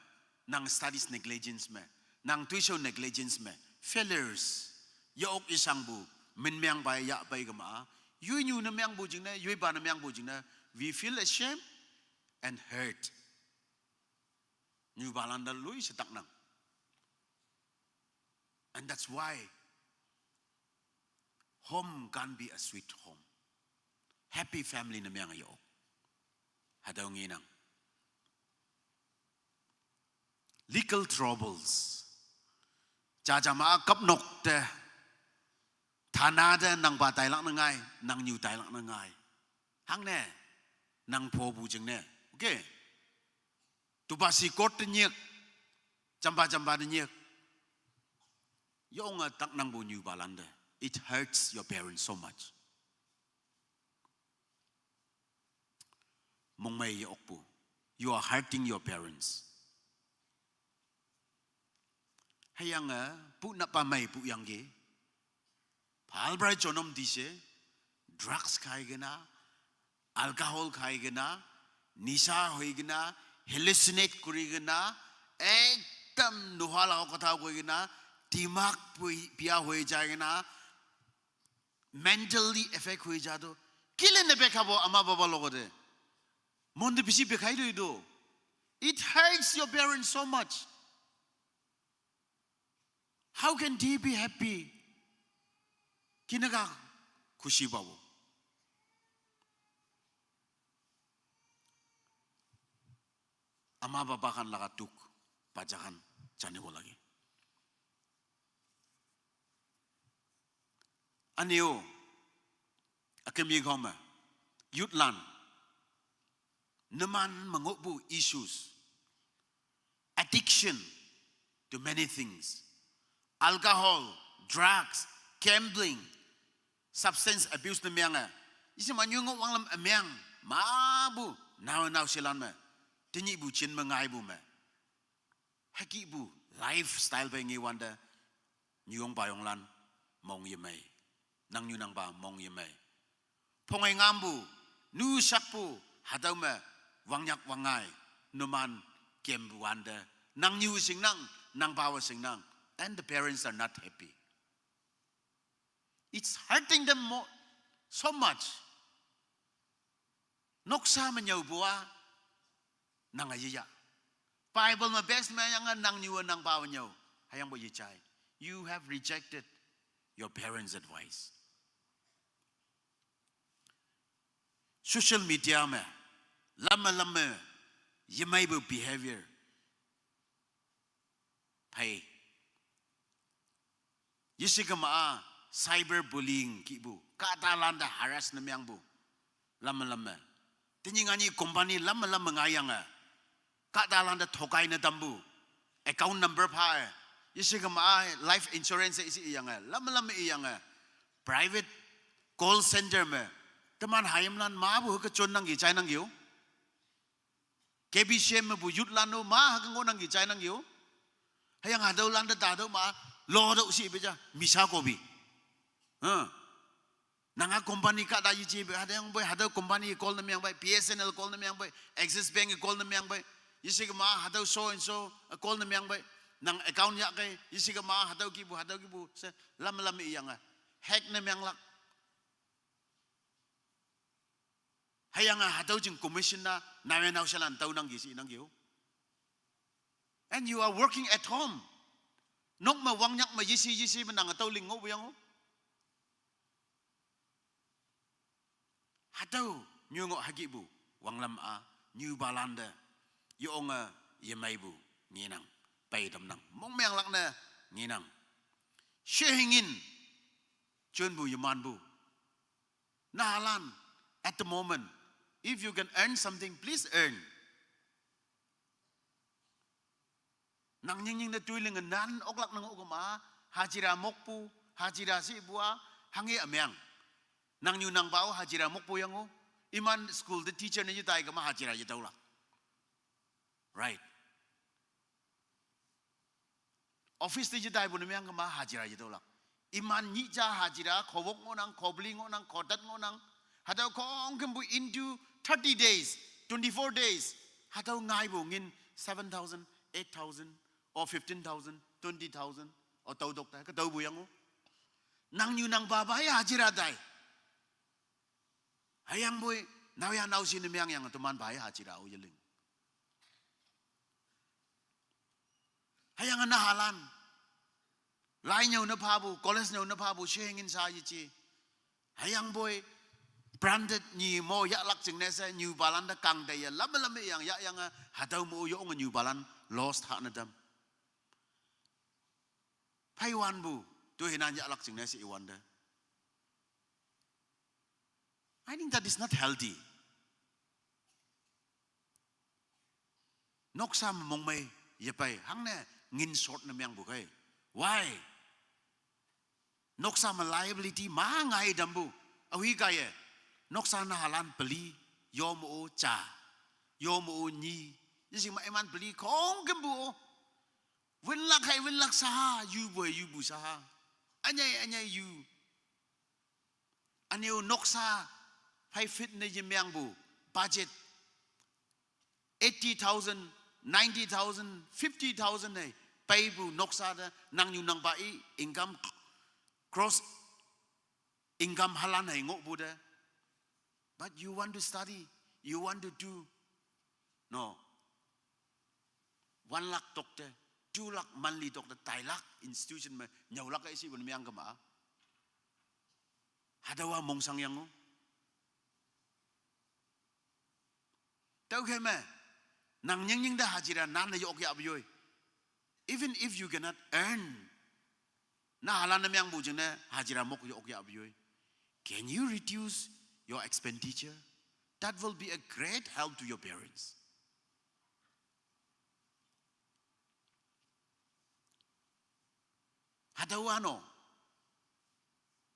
nang studies negligence me, nang toishao negligence me, failures, ye-ok yeshangpu, min meangpa yahpei kema, yoinyu ne meangpu jingne, yoipa ne meangpu jingne, we feel ashamed and hurt. Nyupalan te loi she taknang. And that's why home can't be a sweet home. Happy family ne meang yo. Hatüo ngenang. Legal troubles. Jaja ma kap nok te, thana te nangpa tailak ne ngai, nangnyu tailak ne ngai. Hangne, nang phopu jingne. Okay. Tüopa shi court te nyik, jampa jampa te nyik. Yonge taknangpu nyupalante. It hurts your parents so much. mongmei ye okpu. You are hurting your parents. Hüyange, pu napa mei pu yangki. Phalbrai chonom dise, drugs khai kena, alcohol khai kena, nisa hoi kena, hallucinate kuri kena, ekdam nuhala kotha koi kena, dimag pui-, pia hoi jai kena, mentally affect hoi ja to. Kile ne bekha bo ama baba logote. Mon te bisi bekhai do ido. It hurts your parents so much. How can they be happy? Kinaka khushi pabo. Ama baba khan laga dukh, bacha khan janibo lage. Aneo, akemi khoma, youth lan, numan mangobu issues, addiction to many things, alcohol, drugs, gambling, substance abuse ne miang eh. Isi manyu ngo wanglam amiang, mabu, nao nao silan me, tinyi bu chin me ngai bu me. Haki bu, lifestyle pe ngi wanda, nyuyong bayong lan, mong yemei. Nang nyu nang ba mong yemei. Pongai ngambu, nu sakpu, hadau me, wangnyak wangai, numan kem wanda. Nang nyu sing nang, nang bawa sing nang. And the parents are not happy. It's hurting them more, so much. Noksa menyau bua, nang ayiya. Bible me best me yang nang nyu nang bawa nyau. Hayang bo yichai. You have rejected your parents' advice. Social media me, lama lama, yemei bu behavior. Phai. Yisi kama a cyberbullying kibu. Kata landa harass ne miang bu. Lama lama. Tinyi ngani company lama lama ngayang a. Kata landa thokai ne dambu. Account number pha e. Yisi kama a life insurance isi iyang a. Lama lama iyang a. Private call center me. Teman hayam lan ma bu ke chon nang gi chai nang giu. K B C M me bu youth lan no ma ha ke ngo nang gi chai nang yo. Hayang hadau lan da da dau ma lo dau si beja misa ko bi. Ha. Nang a company ka da yi ji be hadang boy hadau company call na miang bai, B S N L call na miang bai, Axis Bank call na miang bai. Yisi ke ma hadau so and so call na miang bai. Nang account ya kai, yisi ke ma hadau ki bu, hadau ki bu. Se lam lam iyang a. Hack na miang lak. Hayang a hatau jing commission na, nawe nau shalan tau nang gisi nang giu. And you are working at home. Nok ma wangnyak ma yisi yisi ma nang tau ling ngo bu yang o. Hatau nyu ngo hagi bu, wanglam a, nyu balanda, yu ong a, yemai bu, nginang, pai dam nang, mong meang lak na, nginang. Shehingin, chun bu, yeman bu. Nahalan, at the moment, if you can earn something, please earn. Nang nying nying na tui ling nan oklak nang okama, hajira mokpu, hajira si bua, hangi ameang. Nang nyu nang bau hajira mokpu yang o, iman school the teacher na yutai kama hajira yutau lak. Right. Office te jitai bu nemiang kama hajira jitau lak. Iman nyi ja hajira, khobok ngonang, khobli ngonang, khodat ngonang. Hatau kong kembu into thirty days, twenty-four days. Hatau ngai bu ngin seven thousand, eight thousand, or fifteen thousand, twenty thousand, or tau dok ta, ka tau bu yang o. Nang nyu nang baba ya hajira dai. Hayang bui, nau ya nau si nemiang yang teman bai hajira u yeling. Hayang nahalan. Lai nyau na phabu, college nyau na phabu, shehingin sa yichi. Hayang bui, branded ni mo ya lak jing nese, new balanda kang de ya, lama lama yang, ya yang, hatau mo yo ong new balan, lost ha na dam. Phai wan bu, tu hinan ya lak jing nese iwan de. I think that is not healthy. Noksa mong mai ye pai, hang ne ngin short na miang bu kai. Why? Noksa ma liability ma ngai dam bu. Awi kai ye. Noksa nahalan peli, yo mo o cha. Yo mo o nyi. Yising ma iman beli kong kembu o. Win lak hai win lak saha, yu boy yu bu saha. Anyai anyai yu. Anyo noksa, five feet ne yemyang bu. Budget. Eighty thousand, ninety thousand, fifty thousand ne. Pai bu noksa de, nang nyu nang ba i, income, cross income halan hai ngok bu de. But you want to study, you want to do. No. One lakh doctor, two lakh monthly doctor, tai lakh institution me, nyau lakh isi bun miang kema. Hadawa mongsang yang o. Tau ke me, nang nying nying da hajira nan da yok ya biyoi. Even if you cannot earn, na halan na miang bu jeng ne hajira mok yok ya biyoi. Can you reduce your expenditure? That will be a great help to your parents. Hadawa no.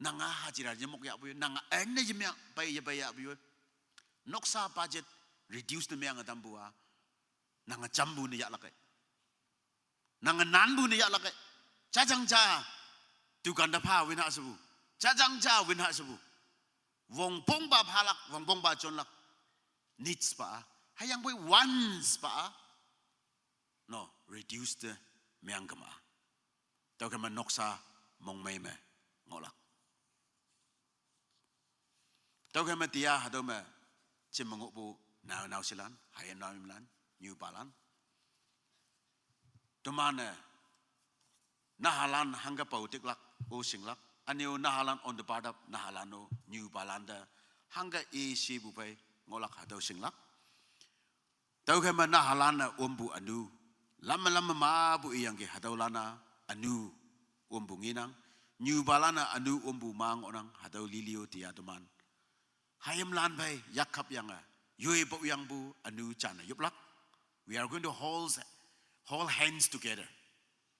Nanga hajira jemok ya biyoi. Nanga earn ne jemya pai ya pai ya biyoi. Noksa budget reduce ne miang adam bua. Nanga jambu ne ya lakai. Nanga nanbu ne ya lakai. Jajang ja. Dukan da pa win ha sebu. Jajang ja win ha sebu. Wong bong ba phalak, wong bong ba chonlak. Needs pa. Hayang boi wants pa. No, reduce the miang kema. Tau kema noksa mong mei me ngolak. Tau kema tia hadau me chim mengok bu nau nau silan, hayam nau imlan, nyu palan. Temane nahalan hangga pau tiklak, o singlak. Aniu nahalan on the badap, nahalan o nyu balanda hangga e si bu pai ngolak hadau singlak. Tau kema nahalan na ombu anu. Lama lama ma bu iyang ke hadau lana anu ombu nginang. Nyu balana anu ombu ma ngonang hadau lilio tia teman. Hayam lan bai, yakkap yang a. Yoi bau yang bu, anu chana yuplak. We are going to hold, hold hands together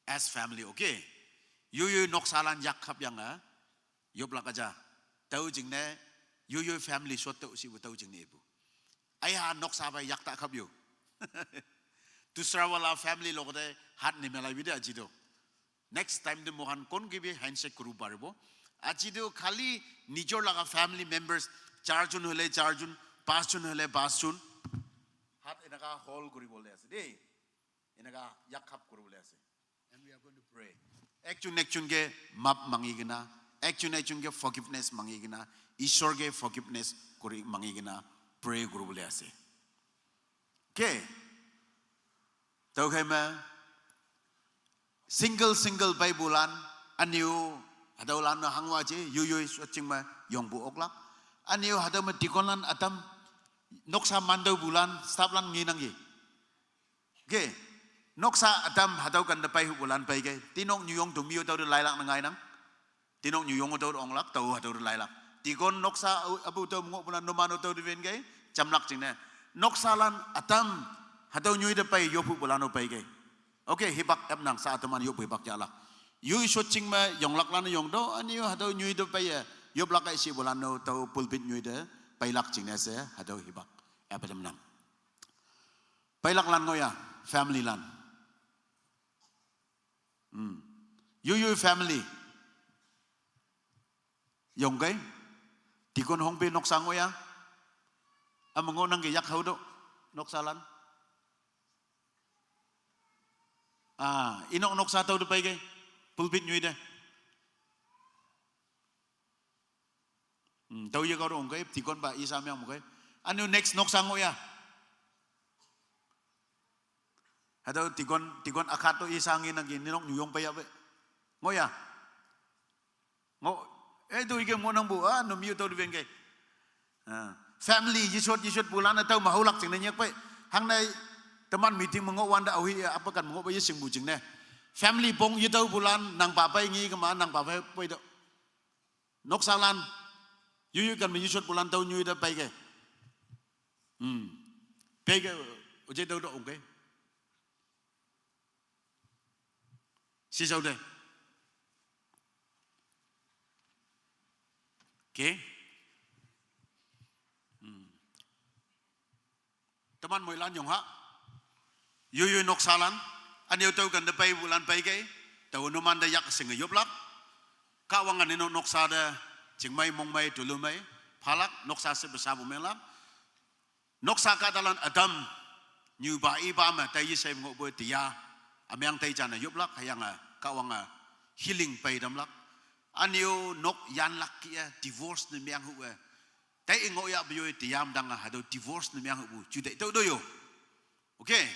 as family, okay? Yoi yoi noksalan yakkap yang a. Yuplak aja. Tau jing ne, yoi yoi family suat tau si bu tau jing ne bu. Aya noksa bai yak tak kap yo. Dusra wala family lok de hat ni melai bide aji do. Next time de mohan kon ke bi handshake kuru baribo. Aji do khali nijor laga family members, char jon hole char jon, pas jon hole pas jon. Hat enaka hol kuri bole ase de. Enaka yakhap kuri bole ase. And we are going to pray. Ekjon ekjon ke map mangi kena, ekjon ekjon ke forgiveness mangi kena, Ishwar ke forgiveness kuri mangi kena, pray kuri bole ase. Okay. Tau khai ma single single bai bulan aniu hadau lan no hangwa je yu yu swaching ma yong bu oklak. Aniu hadau ma dikon lan atam noksa mandau bulan stap lan ngi nang ye. Okay. Noksa atam hadau kan da pai hu bulan pai ke. Tinok nyuyong tu miu tau de lailak na ngai nang. Tinok nyuyong tau de onglak tau hadau de lailak. Tikon noksa abu tau mungok bulan no mano tau de ven ke. Chamlak ching ne. Noksa lan atam hadau nyui de pai yopu bulan no pai ke. Okay, hibak ep nang sa atam an yopu hibak jalak. Yui so ching ma yonglak lan yong do ani hadau nyui de pai ya. Yoplak ai si bulan no tau pulpit nyui de pai lak ching ne se hadau hibak. Ep atam nang. Pailak lan ngoya, family lan. Hmm. Yu yu family. Yong kai. Tikon hong pe noksa ngoya. Ama ngo nang ke yak hau do. Noksa lan. Ah, inok noksa tau de pai ke. Pulpit nyui de. Hmm, tau ye kau dong kai, tikon ba isa miang mo kai. Anu next noksa ngoya. Hadau tikon, tikon akat to isa ngi nang ki ninok nyuyong pa ya pe. Ngoya. Ngo, eh tu ike mo nang bu, ah, no miu tau di ven kai. Ah, family, yisot, yisot bulan tau mahulak ching na nyak pe. Hang nai teman meeting mengo wanda awi apa kan mengo pa ye sing bu ching ne. Family bong ye tau bulan nang pa pai ngi kema nang pa pai pai do. Noksa lan. Yu yu kan mi yu shot bulan tau nyu da pai ke. Hmm. Pai ke, oje tau do ong ke. Si sau de. Okay. Hmm. Teman moilan yong ha. Yoyoi noksalan. Anyo tüo kente peipulan peikei. Tao numan te yak shinge yoplak. Kahwange ninok noksa te chingmei mongmei tulumei phalak, noksa shepe shapu menglak. Noksa kahtalan ütam nyupa ipa me tei yeshei ngohpu teya. Ümeng tei jane yoplak, hüyange Kahwange healing pei tamlak. Anyo nok yanlak kih-e, divorce ne meng hu-e. Tei ngohyahpu yoi teyam dange hatüo divorce ne meng hupu ju tei tüo to yo. Okay.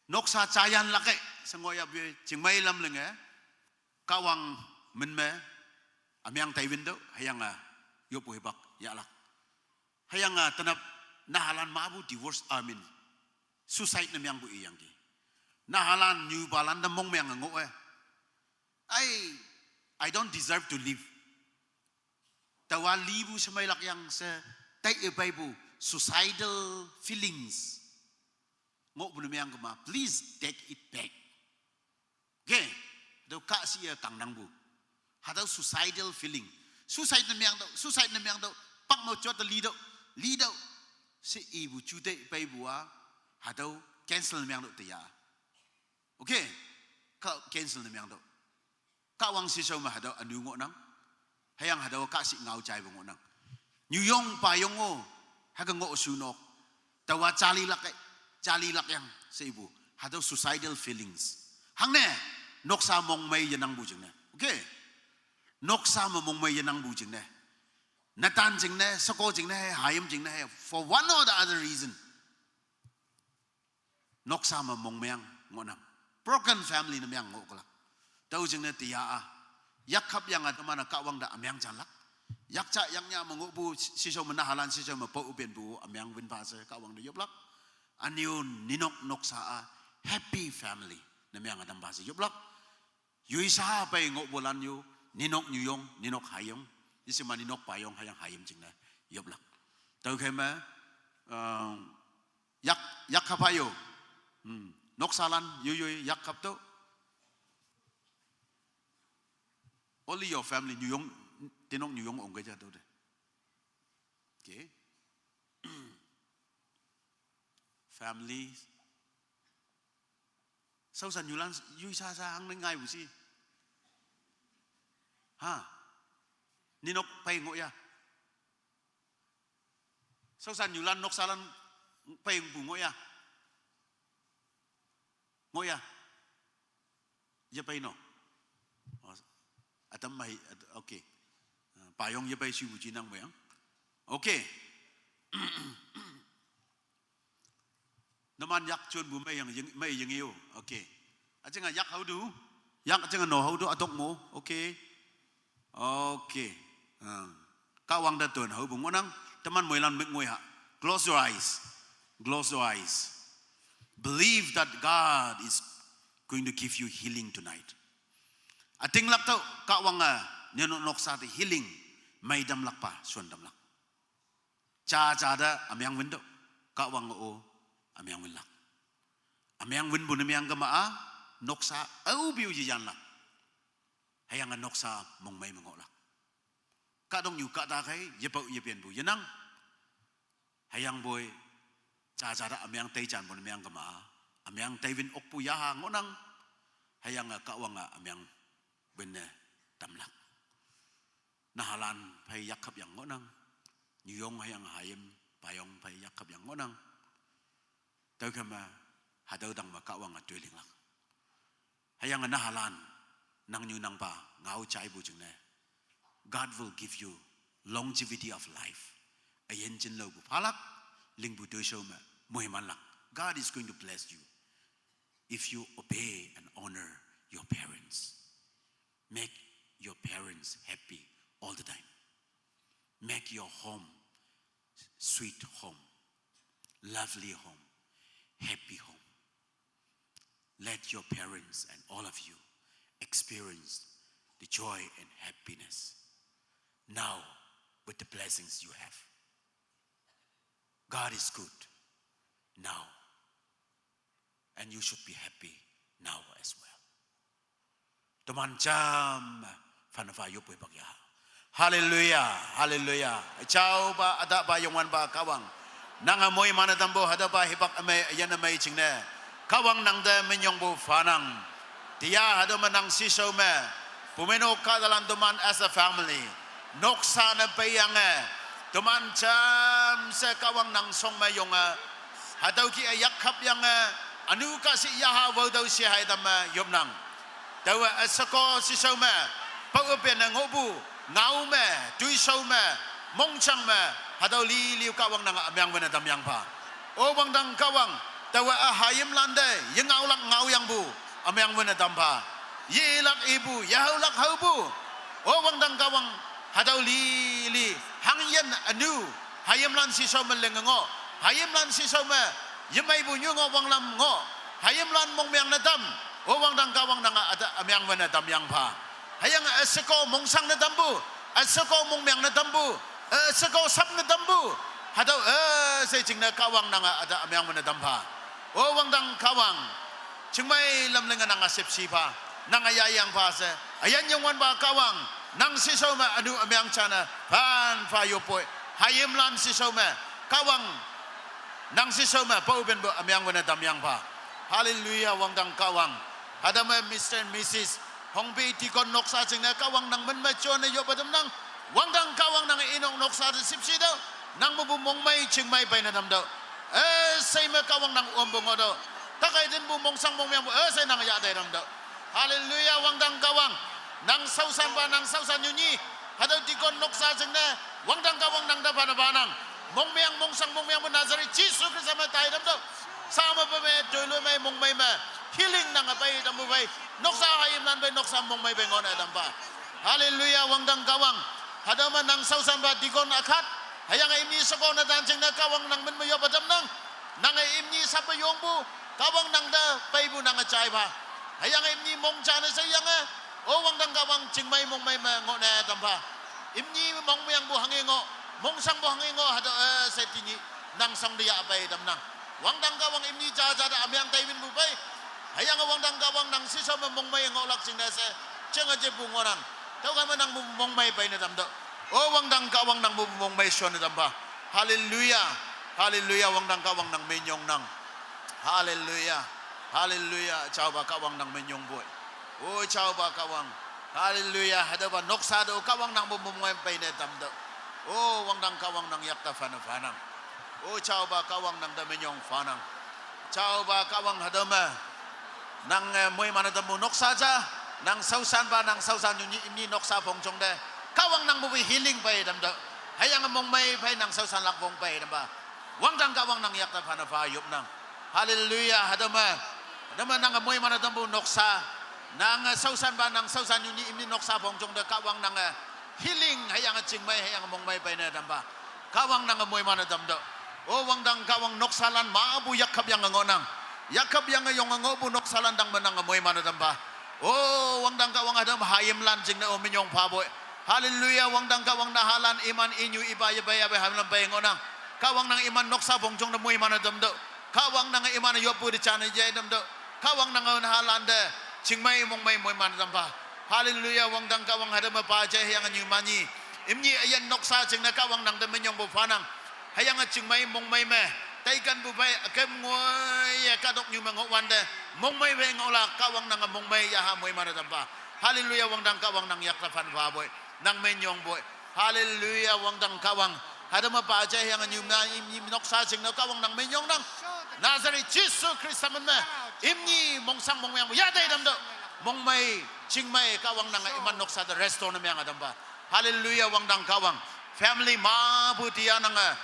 Noksa ja yanlak-e, she ngohyahpu yoi chingmei lam linge. Kahwang min me, ümeng tei win tüo, hüyange yoppu hipak yahlak. Hüyange tenap nahalan mapu divorce, I mean, suicide ne mengpu iyangki. Nahalan nyupalan te mongmeng ngoh-e. I, I don't deserve to live. Taowa lipu shemeilak yang she, taiye peipu suicidal feelings. Ngohpu ne meng kema, please take it back. Okay, hatüo kahshih-e kangnangpu. Hatüo suicidal feeling. Suicide ne meng tüo, suicide ne meng tüo, pak no jot te li tüo, li tüo. She ipu ju tei peipu-a, hatüo cancel ne meng tüo teya. Okay, ka cancel ne meng tüo. Kahwang shishao me hatüo ünu ngohnang. Hüyange hatüo kahshih ngao jaipu ngohnang. Nyuyong payong-o, hüke ngoh shu nok. Taowa jalilak-e, jalilak yang she ipu. Hatüo suicidal feelings. Hangne, noksa mongmei yenangpu jingne. Okay. Noksa me mongmei yenangpu jingne. Netan jingne, sheko jingne, hayim jingne, for one or the other reason. Noksa me mongmeng ngohnang. Broken family ne meng ngohkelak. Tüo jingne teya-a. Yak khap yange teman-e Kahwang te ümeng janlak. Yak ja yak nya me ngohpu shishao me nahalan shishao me pao penpu ümeng winpa she Kahwang te yoplak. Anyo ninok noksa-a happy family ne meng tampa she yoplak. Yoisa pei ngohpulan yo, ninok nyuyong, ninok hayong. Yeshima ninok payong hüyange hayim jingne yoplak. Tüokhei me, uh, yak, yak khap ha yo. Hmm. Noksalan, yoyoi, yak khap to. Only your family, nyuyong, tinok nyuyong ongke ja to te. Okay. Family. Shaoshan nyulan, yoisa sha hangne ngaipu shi. Ha. Ninok pei ngohya. Shaoshan nyulan noksalan peipu ngohya. Ngohya. Yepei no. Oh, ütam mei, at-, okay. Uh, payong yepei shipu jinang moyang. Okay. Numan yak jonpu mei yang ying, mei ying yo. Okay. Üjinge yak haotu. Yak üjinge no haotu ütok mo. Okay. Okay. Uh. Kahwang te ton haopu ngohnang. Teman moilan mik ngoi ha. Close your eyes. Close your eyes. Believe that God is going to give you healing tonight. Ütinglak tüo Kahwange ninok noksa te healing mei tamlakpa shon tamlak. Ja ja te ümeng win tüo, Kahwange-o ümeng winlak. Ümeng winpu ne meng kema-a, noksa aope-o yeyanlak. Hüyange noksa mongmei me ngohlak. Kahtoknyu kahta khei yepao yepenpu yenang. Hüyangpoi, ja ja te ümeng tei janpu ne meng kema-a, ümeng tei win okpu yaha ngohnang. Hüyange Kahwange ümeng winne tamlak. Nahalan phei yak khap yang ngohnang. Nyuyong hüyange hayim, payong phei yak khap yang ngohnang. Tüokhei me, hatüo tang me Kahwange toi linglak. Hüyange nahalan, nangnyu nangpa ngao jaipu jingne, God will give you longevity of life. Üyin jinlaopu phalak, lingpu toishao me moimanlak. God is going to bless you if you obey and honor your parents. Make your parents happy all the time. Make your home sweet home, lovely home, happy home. Let your parents and all of you experience the joy and happiness now with the blessings you have. God is good now, and you should be happy now as well. Teman jam, fan fa yop wei bak ya. Haleluya, haleluya. Jaopa, ütahpa, Youngwanpa Kahwang. Nang amoi mane tampu hatüopa hipak ümei, üyin ümei jingne. Kahwang nangte minyongpu phanang. Tiya hatüo me nang shishao me. Pumeinok kahtalan teman as a family. Noksa ne peiyange. Teman jamshe Kahwang nang shong me yonge. Hatüo kih-e yakkap yange. Ünu kahshih yaha wao tüo shi hai tamme yopnang. Taowe üsheko shishao me, pao üpene ngohpu, ngao me, toishao me, mongjang me, hatüo lili Kahwang nange ümeng wene tamyang pha. O wangdang Kahwang, taowe ühayimlan te, yengaolak ngaoyangpu, ümeng wene tam pha. Yelak ipu, yehaolak haopu. O wangdang Kahwang, hatüo lili, hangyin ünu, hayimlan shishao me lenge ngoh, hayimlan shishao me, yemeipu nyu ngoh wanglam ngoh, hayimlan mongmeng ne tam, o wangdang Kahwang nange üte ümeng wene tamyang pha. Hüyange üsheko mongshang ne tampu, üsheko mongmeng ne tampu, üsheko sap ne tampu, hatüo üshei jingne Kahwang nange üte ümeng wene tam pha. O wangdang Kahwang, chingmei lam lenge nange shüpshe pha, nange yayang pha she, üyin yongwanpa Kahwang, nang shishao me ünu ümeng jane, phan pha yoppoi, hayimlan shishao me, Kahwang, nang shishao me, pao penpu ümeng wene tamyang pha. Hallelujah, wangdang Kahwang. Hatüo me Mister and Missus Hongbi Deacon noksa jingne Kahwang nang min me jone yoppe tamnang. Wangdang Kahwang nange inok noksa te shüpshe tüoh. Nang mepu mongmei chingmei peine tamtüoh. Üshei me Kahwang nang ompu ngohtüoh. Takai tinpu mongshang mongmengpu üshei nange yahte tamtüoh. Hallelujah, wangdang Kahwang. Nang shaoshanpa, nang shaoshan nyunyi. Hatüo deacon noksa jingne. Wangdang Kahwang nang te phanne phanang. Mongmeng mongshang mongmengpu Nazareth Jesu Khrista me tai tamtüoh. Sha me pe me, toiloi me, mongmei me. Healing nange pei tampu pei. Noksa hayimlan pei, noksa mongmei pei ngohne tam pha. Hallelujah, wangdang Kahwang. Hatüo me nang shaoshanpa deacon ükhat. Hüyange imni sheko netan jingne Kahwang nang min me yoppe tamnang. Nange imni sappe yongpu, Kahwang nang te peipu nange jai pha. Hüyange imni mong jane sheyange, o wangdang Kahwang chingmei mongmei me ngohne tam pha. Imni mongmengpu hanghe ngoh, mongshangpu hanghe ngoh, hatüo üshei tenyih, nang shangte yah pei tamnang. Wangdang Kahwang imni jaja te ümeng taiwinpu pei. Hüyange wangdang Kahwang nang shishao me mongmei ngohlak jingne she, jenge jepu ngohnang. Tüokhei me nang mepu mongmei peine tamtüoh. O wangdang Kahwang nang mepu mongmei shonne tam pha. Hallelujah. Hallelujah, wangdang Kahwang nang minyongnang. Hallelujah. Hallelujah, jaopa Kahwang nang minyongpoi. O jaopa Kahwang. Hallelujah, hatüopa noksa te Kahwang nang mepu mongmei peine tamtüoh. O wangdang Kahwang nang yakte phanne phanang. O jaopa Kahwang nang te minyong phanang. Jaopa Kahwang hatüo me. Nang, eh, moiman-e tampu noksa ja, nang shaoshanpa, nang shaoshan nyunyi imni noksa phongjong te. Kahwang nang mepu healing pei tamtüoh. Hüyange mongmei phei nang shaoshanlak wong pei tampa. Wangdang Kahwang nang yakte phanne pha yopnang. Hallelujah, hatüo me. Hatüo me nange moiman-e tampu noksa. Nange shaoshanpa, nang shaoshan nyunyi imni noksa phongjong te Kahwang nange healing, hüyange chingmei, hüyange mongmei peine tam pha. Kahwang nange moiman-e tamtüoh. O wangdang Kahwang noksalan mepu yakkap yange ngohnang. Yakkap yange yonge ngohpu noksalan tangme nange moiman-e tam pha. O wangdang Kahwang hatüo hayimlan jingne o minyong phapoi. Hallelujah, wangdang Kahwang nahalan iman inyu ipa yepe yape hayimlan pei ngohnang. Kahwang nang iman noksa phongjong te moiman-e tamtüoh. Kahwang nange iman yoppu te jane jai tamtüoh. Kahwang nange nahalan te chingmei mongmei moiman-e tam pha. Hallelujah, wangdang Kahwang hatüo me pa jai hüyange nyu manyi. Imni üyin noksa jingne Kahwang nang te minyongpu phanang. Hüyange chingmei mongmei me, taikanpu pei ükem ngoiye kahtoknyu me ngohwante, mongmei pei ngohlak Kahwang nange mongmei yaha moiman-e tam pha. Hallelujah, wangdang Kahwang nang yakte phanne phapoi, nang minyongpoi. Hallelujah, wangdang Kahwang. Hatüo me pa jai hüyange nyu ma imni noksa jingne Kahwang nang minyongnang. Nazareth Jesu Khrista min me, imni mongshang mongmengpu yahte tamtüoh. Mongmei, chingmei Kahwang nange iman noksa te restore ne meange tam pha. Hallelujah, wangdang Kahwang. Family mepu tiya nange,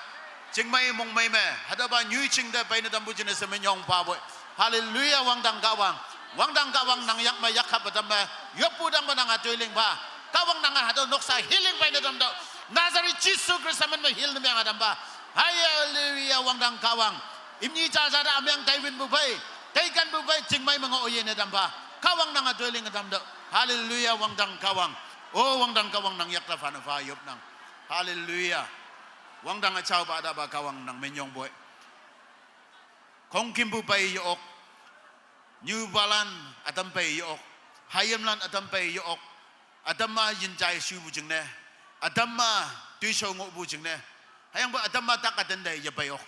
chingmei mongmei me, hatüopa nyoijing te peine tampu jingne she minyong phapoi. Hallelujah, wangdang Kahwang. Wangdang Kahwang nang yak me yakkap tamme, yoppu tangme nange toiling pha. Kahwang nange hatüo noksa healing peine tamtüoh. Nazareth Jesu Khrista min me heal ne meange tam pha. Hallelujah, wangdang Kahwang. Imni jaja te ümeng taiwinpu pei, taikanpu pei chingmei me ngoh yene tam pha. Kahwang nange toiling tamtüoh. Hallelujah, wangdang Kahwang. O wangdang Kahwang nang yakte phanne pha yopnang. Hallelujah. Wangdang üjaopa ütaopa Kahwang nang minyongpoi. Khongkümpu pei ye-ok. Nyupalan ütam pei ye-ok. Hayimlan ütam pei ye-ok. Ütam ma yinjai shupu jingne. Ütam ma toishao ngohpu jingne. Hüyangpoi ütam ma tak ütan te yepei-ok.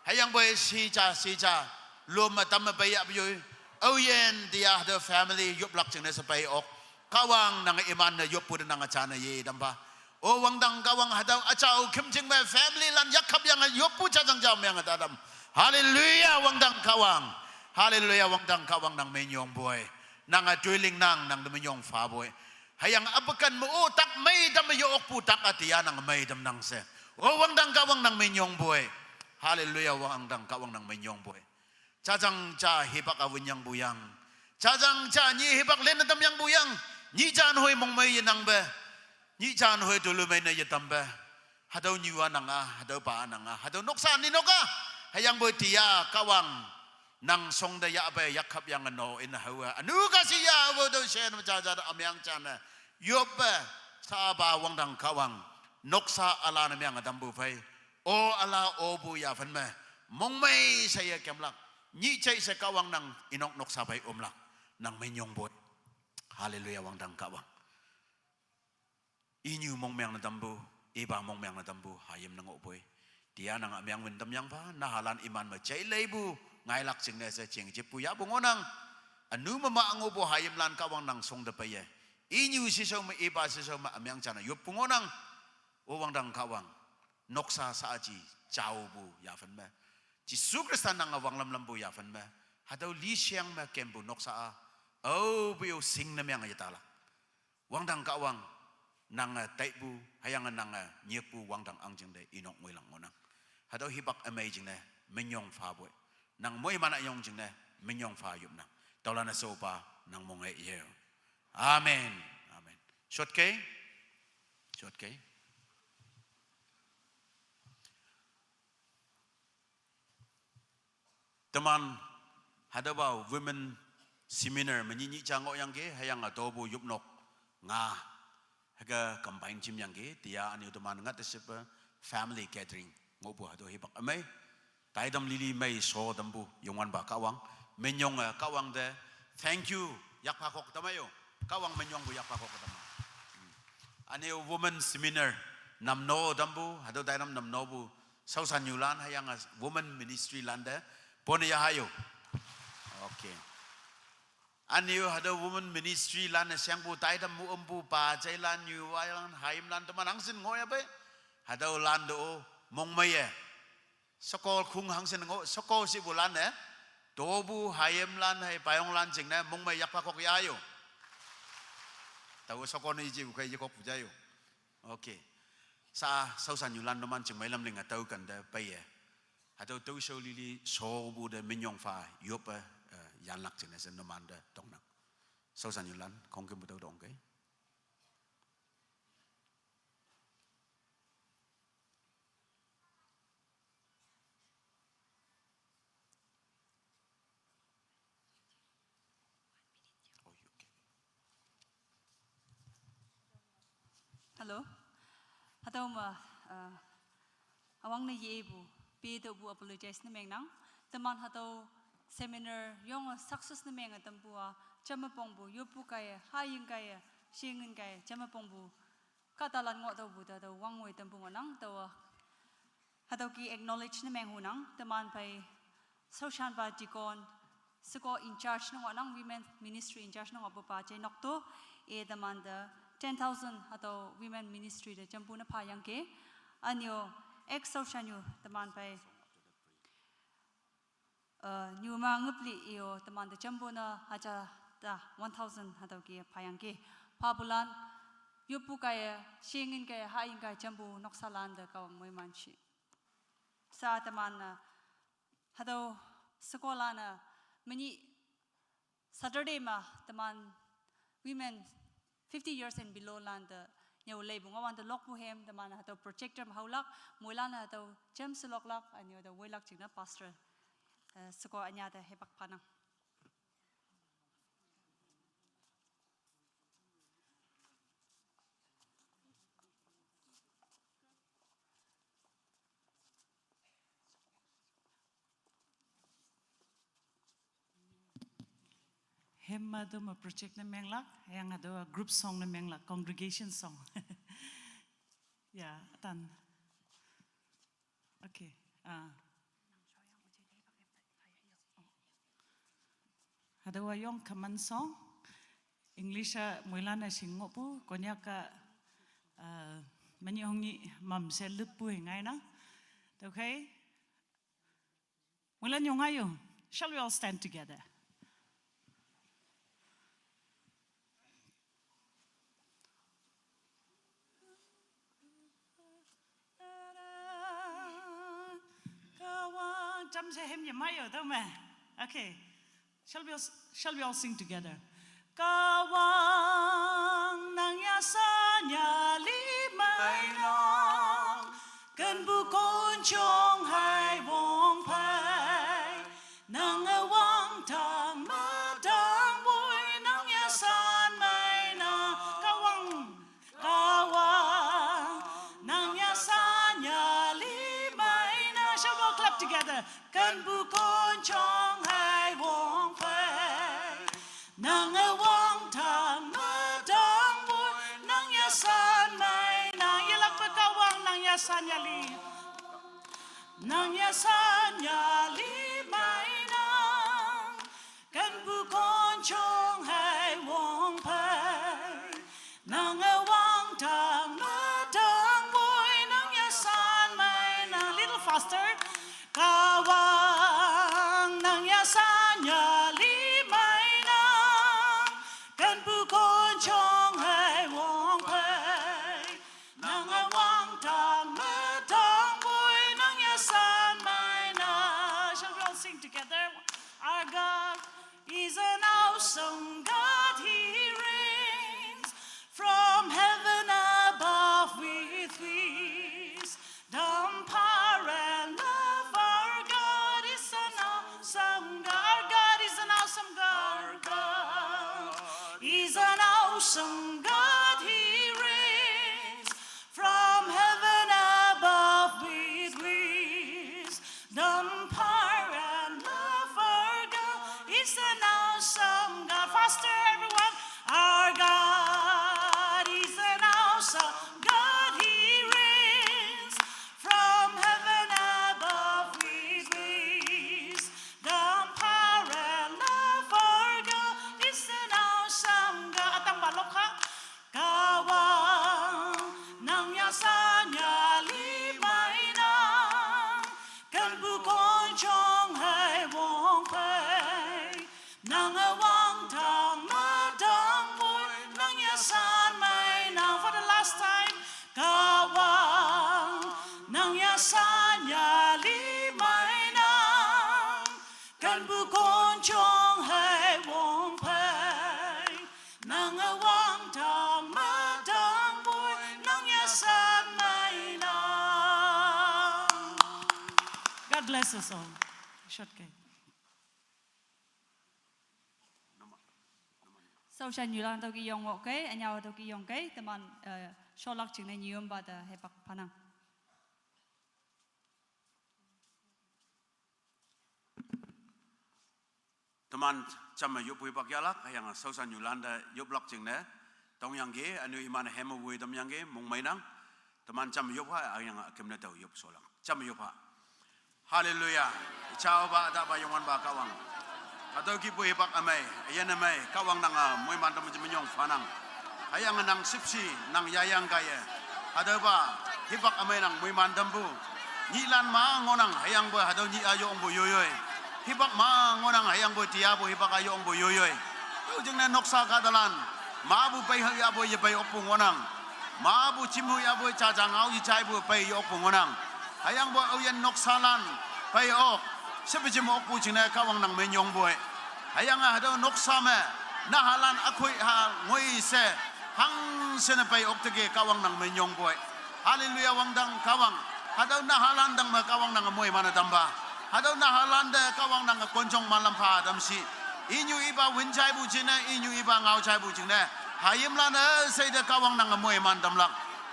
Hüyangpoi shija shija lüm me tam me pei yahpei yoi. Aoyin tia hatüo family yoplak jingne she pei ok. Kahwang nange iman ne yoppu te nange jane ye tampha. O wangdang Kahwang, hatüo üjao khümjing me family lan yakkap yange yoppu jajang jao meange tatam. Hallelujah, wangdang Kahwang. Hallelujah, wangdang Kahwang, nang minyongpoi. Nange toiling nang, nang te minyong phapoi. Hüyange üpeken me-o tak mei tam me yo okpu tak a tia nange mei tamnang she. O wangdang Kahwang, nang minyongpoi. Hallelujah, wangdang Kahwang, nang minyongpoi. Jajang ja hipak a wün yangpu yang. Jajang ja nyih hipak lin tam yangpu yang. Nyih jan hoi mongmei yenangpe. Nyih jan hoi tolumei ne yetampe. Hatüo nyu a nang a, hatüo pa a nang a, hatüo noksa ni nok a. Hüyangpoi tia Kahwang, nang shong te yahpe yakkap yange no in haowe ünu ka shi ya wo tüo shen me jaja te ümeng jane yoppe. Sapa wangdang Kahwang, noksa üla ne meange tampu phei. O üla opu yaphen me mongmei she ye kemlak. Nyih jai she Kahwang, nang inok noksa phei omlak. Nang minyongpoi. Hallelujah, wangdang Kahwang. Inyu mongmeng ne tampu, ipa mongmeng ne tampu hayim ne ngohpoi. Tia nang ümeng wün tamyangpha, nahalan iman me jai leipu ngailak jingne she jing jippu yahpu ngohnang. Ünu me ma ngohpu hayimlan Kahwang, nang shong te peiye. Inyu sheshao me, ipa sheshao me ümeng jane yoppu ngohnang. O wangdang Kahwang, noksa shaaji jaopu yaphen me, Jesu Khrista nange wanglam lampu yaphen me, hatüo lisheng me kempu noksa a, aope-o shing ne meange yetalak. Wangdang Kahwang, nange taipu, hüyange nange nyikpu wangdang ahngjing te inok ngoilak ngohnang. Hatüo hipak ümei jingne minyong phapoi. Nang moiman üyong jingne minyong pha yopnang. Tüolan-e shopa nang monge yeo. Amen. Amen. Shotkei? Shotkei? Teman hatüopa women seminar me nyih nyih ja ngohyangki, hüyange topu yopnok nga hüke combine jimyangki, tia ünyu teman ngatte shepe family gathering ngohpu hatüo hipak ümei. Taitam lili mei sho tampu Youngwanpa Kahwang. Minyong, eh, Kahwang te thank you yakpha kok tamayo. Kahwang minyongpu yakpha kok tama. Ünyu women seminar namno tampu, hatüo taitam namnopu shaoshanyulan hüyange women ministry lan te pone yahayo. Okay. Ünyu hatüo women ministry lan-e shangpu taitam mu ümpu pa jailan, nyuwalan, hayimlan teman hangshin ngohyapei. Hatüolan te-o mongmeiye sheko khung hangshin ngoh, sheko shipulan-e topu hayimlan hei payonglan jingne mongmei yakpha kok yayo. Tao sheko ne ijipu khei yekokpu jayo. Okay. Sa shaoshanyulan teman chingmei lamling-e tao kente peiye. Hatüo tüoshao lili shopu te minyong pha yoppe, eh, yanlak jingne she numan te tongnang. Shaoshanyulan khongkümpu tüo tongkei. Hello. Hatüo me, uh, üwangne yepu, pe tüopu apologize ne mengnang. Teman hatüo seminar yonge success ne menge tampu a, jamme pongpu, yoppu kaiye, haying kaiye, shingin kaiye, jamme pongpu kahtalan ngoh tüopu te tüo wangwoi tampu ngohnang, taowa hatüo ki acknowledge ne meng hunang, teman phei shaoshanpa deacon, sheko in charge ne ngohnang, women ministry in charge ne ngohpupa jai nok to, i teman te ten thousand hatüo women ministry te jampu ne phayangki, ünyu ex shaoshanyu teman phei eh, nyu me ngüpli i-o teman te jampu ne haja ta one thousand hatüo ki phayangki. Phapulan, yoppu kaiye, shingin kaiye, haying kaiye jampu noksalan te Kahwang moiman shi. Sa teman-e, hatüo shekolan-e, menyih Saturday me teman women fifty years and below lan te nyüo leipu ngohwante lokpu hem teman hatüo projector me haolak, moilan hatüo jamshe loklak, ünyu hatüo woilak jingne pastor, eh, sheko ünya te hipak phanang. Hem hatüo me project ne menglak, hüyange hatüo group song ne menglak, congregation song. Ya, tan. Okay. Ah. Hatüowa yong common song. English-a moilan-e shing ngohpu, Konyak-a, uh, menyong nyi mamshe lüppu hingainang. Okay? Moilan yong ayo. Shall we all stand together? Kahwang, jamshe hem yemayo, tüome. Okay. Shall we all, shall we all sing together? Kahwang nang yasan yali meinang, kenpu konjong hai wongphei, nange wangdang me dangpoi nang yasan meinang. Kahwang, Kahwang nang yasan yali meinang. Shall we all clap together? Kenpu konjong hai wongphei, nange wangdang me dangpoi nang yasan meinang. Yelakpe Kahwang nang yasan yali, nang yasan yali meinang, kenpu konjong hai wongphei, nange wangdang me dangpoi nang yasan meinang. Little faster. Kahwang nang yasan yali meinang, kenpu konjong hai wongphei, nange wangdang me dangpoi nang yasan meinang. Shall we all sing together? Our God is an awesome God. He reigns from heaven above with wisdom, power, and love. Our God is an awesome God. Our God is an awesome God. Our God is an awesome God. He reigns from heaven above with wisdom, power, and love. Our God is an awesome God. Faster, everyone. Our God is an awesome God. He reigns from heaven above with wisdom, power, and love. Our God is an awesome God. Atang balok ha. Kahwang nang yasan yali meinang, kenpu konjong hai wongphei, nange wangdang me dangpoi nang yasan meinang. For the last time. Kahwang nang yasan yali meinang, kenpu konjong hai wongphei, nange wangdang me dangpoi nang yasan meinang. God bless us all. Short kei. Shaoshan nyulan tüo ki yong okkei, ünyao tüo ki yongkei, teman, eh, sholak jingne nyiyompa te hipak phanang. Teman jamme yoppu hipak yahlak, hüyange shaoshan nyulante yoplak jingne, tongyangki, ünu iman heme woi tamyangki, mongmeinang, teman jamme yop ha, hüyange üküm ne tao yop sholak. Jamme yop ha. Haleluya. Jaopa, Ütaopa, Youngwanpa Kahwang. Hatüo kihpu hipak ümei, üyin ümei, Kahwang nange moiman tam menyong phanang. Hüyange nang shüpshe, nang yayang kaiye. Hatüopa, hipak ümei nang moiman tampu. Nyihlan ma ngohnang, hüyangpoi hatüo nyih-a yongpu yoiyoi. Hipak ma ngohnang, hüyangpoi tiapu hipak-a yongpu yoiyoi. Tüo jingne noksa kahtalan, mapu pei hei yapoi yepei okpu ngohnang. Mapu jimhu yapoi jaja ngao yejaipu pei ye-okpu ngohnang. Hüyangpoi aoyin noksalan pei ok, shepe jim okpu jingne Kahwang nang minyongpoi. Hüyange hatüo noksa me nahalan ükhoi ha ngoi she, hangshe ne pei okteki Kahwang nang minyongpoi. Haleluya, wangdang Kahwang. Hatüo nahalan tangme Kahwang nange moiman-e tampa. Hatüo nahalante Kahwang nange konjong malam pha tamshi. Inyu ipa win jaipu jingne, inyu ipa ngao jaipu jingne, hayimlan-e sheite Kahwang nange moiman tamlak.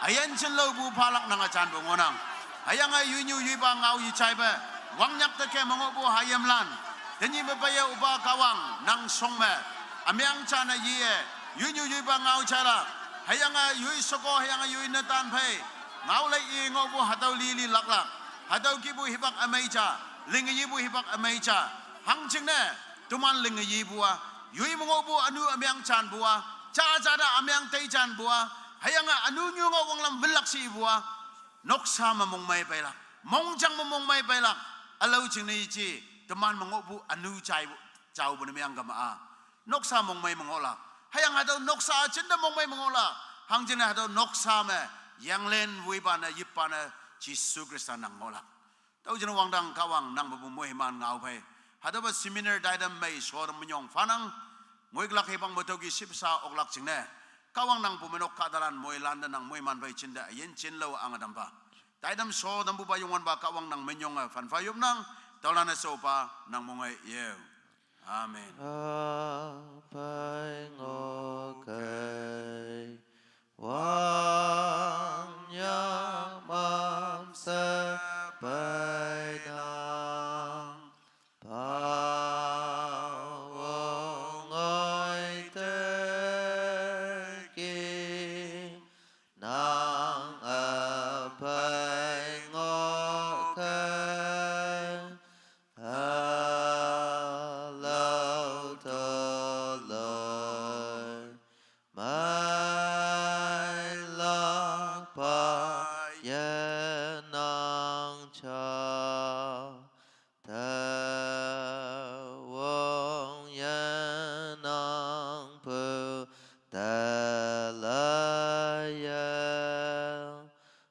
Üyin jinlaopu phalak nange janpu ngohnang. Hüyange yoinyu yoipa ngao yejaipe, wangnyak te ke me ngohpu hayimlan, tenyih me peiye opa Kahwang nang shong me, ümeng ja ne yiye, yoinyu yoipa ngao jailak. Hüyange yoi sheko, hüyange yoi netan phei, ngao lei i ngohpu hatüo lili laklak. Hatüo kihpu hipak ümei ja, ling yepu hipak ümei ja. Hangjingne Teman ling-e yipu a, yoi me ngohpu ünu ümeng janpu a, jaja te ümeng tei janpu a, hüyange ünu nyu ngao wanglam winlak she ipu a, noksa me mongmei peilak, mongjang me mongmei peilak, ülao jingne yeje, teman me ngohpu ünu jai, jaopu ne meang kema a. Noksa mongmei me ngohlak. Hüyange hatüo noksa jinte mongmei me ngohlak. Hangjingne hatüo noksa me, yanglen woipa ne, yippa ne, Jesu Khrista nang ngohlak. Tüo jingne wangdang Kahwang nang mepu moiman ngao phei. Hatüopa seminar taitam mei shotam menyong phanang. Ngoiklak hipang me tüoki shipsa oklak jingne, Kahwang nang pu menok kahtalan moilan te nang moiman phei jinte üyin jinlao ange tampa. Taitam shotampupa Youngwanpa Kahwang nang minyong-e phanpha yopnang, tüolan-e shopa nang mong-e yeo. Amen. Üphei ngohkei, wangnyak mamshe peinang, pawong ngoite ki, nang üphei ngohkei, ülao toloimei lakpa yenang ja. Tawong yenangpu te leiye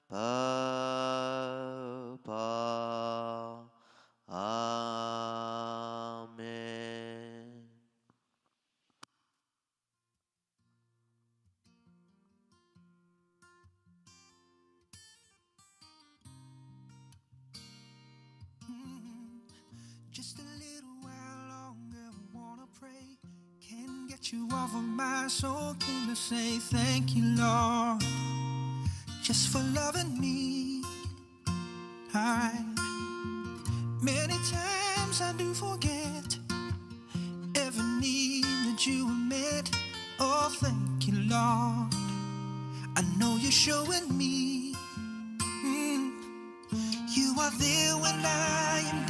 papa. Amen. Just a little while longer, wanna pray. Can't get you off of my soul. Came to say thank you, Lord, just for loving me. I, many times I do forget every need that you have met. Oh, thank you, Lord. I know you're showing me, mm, you are there when I am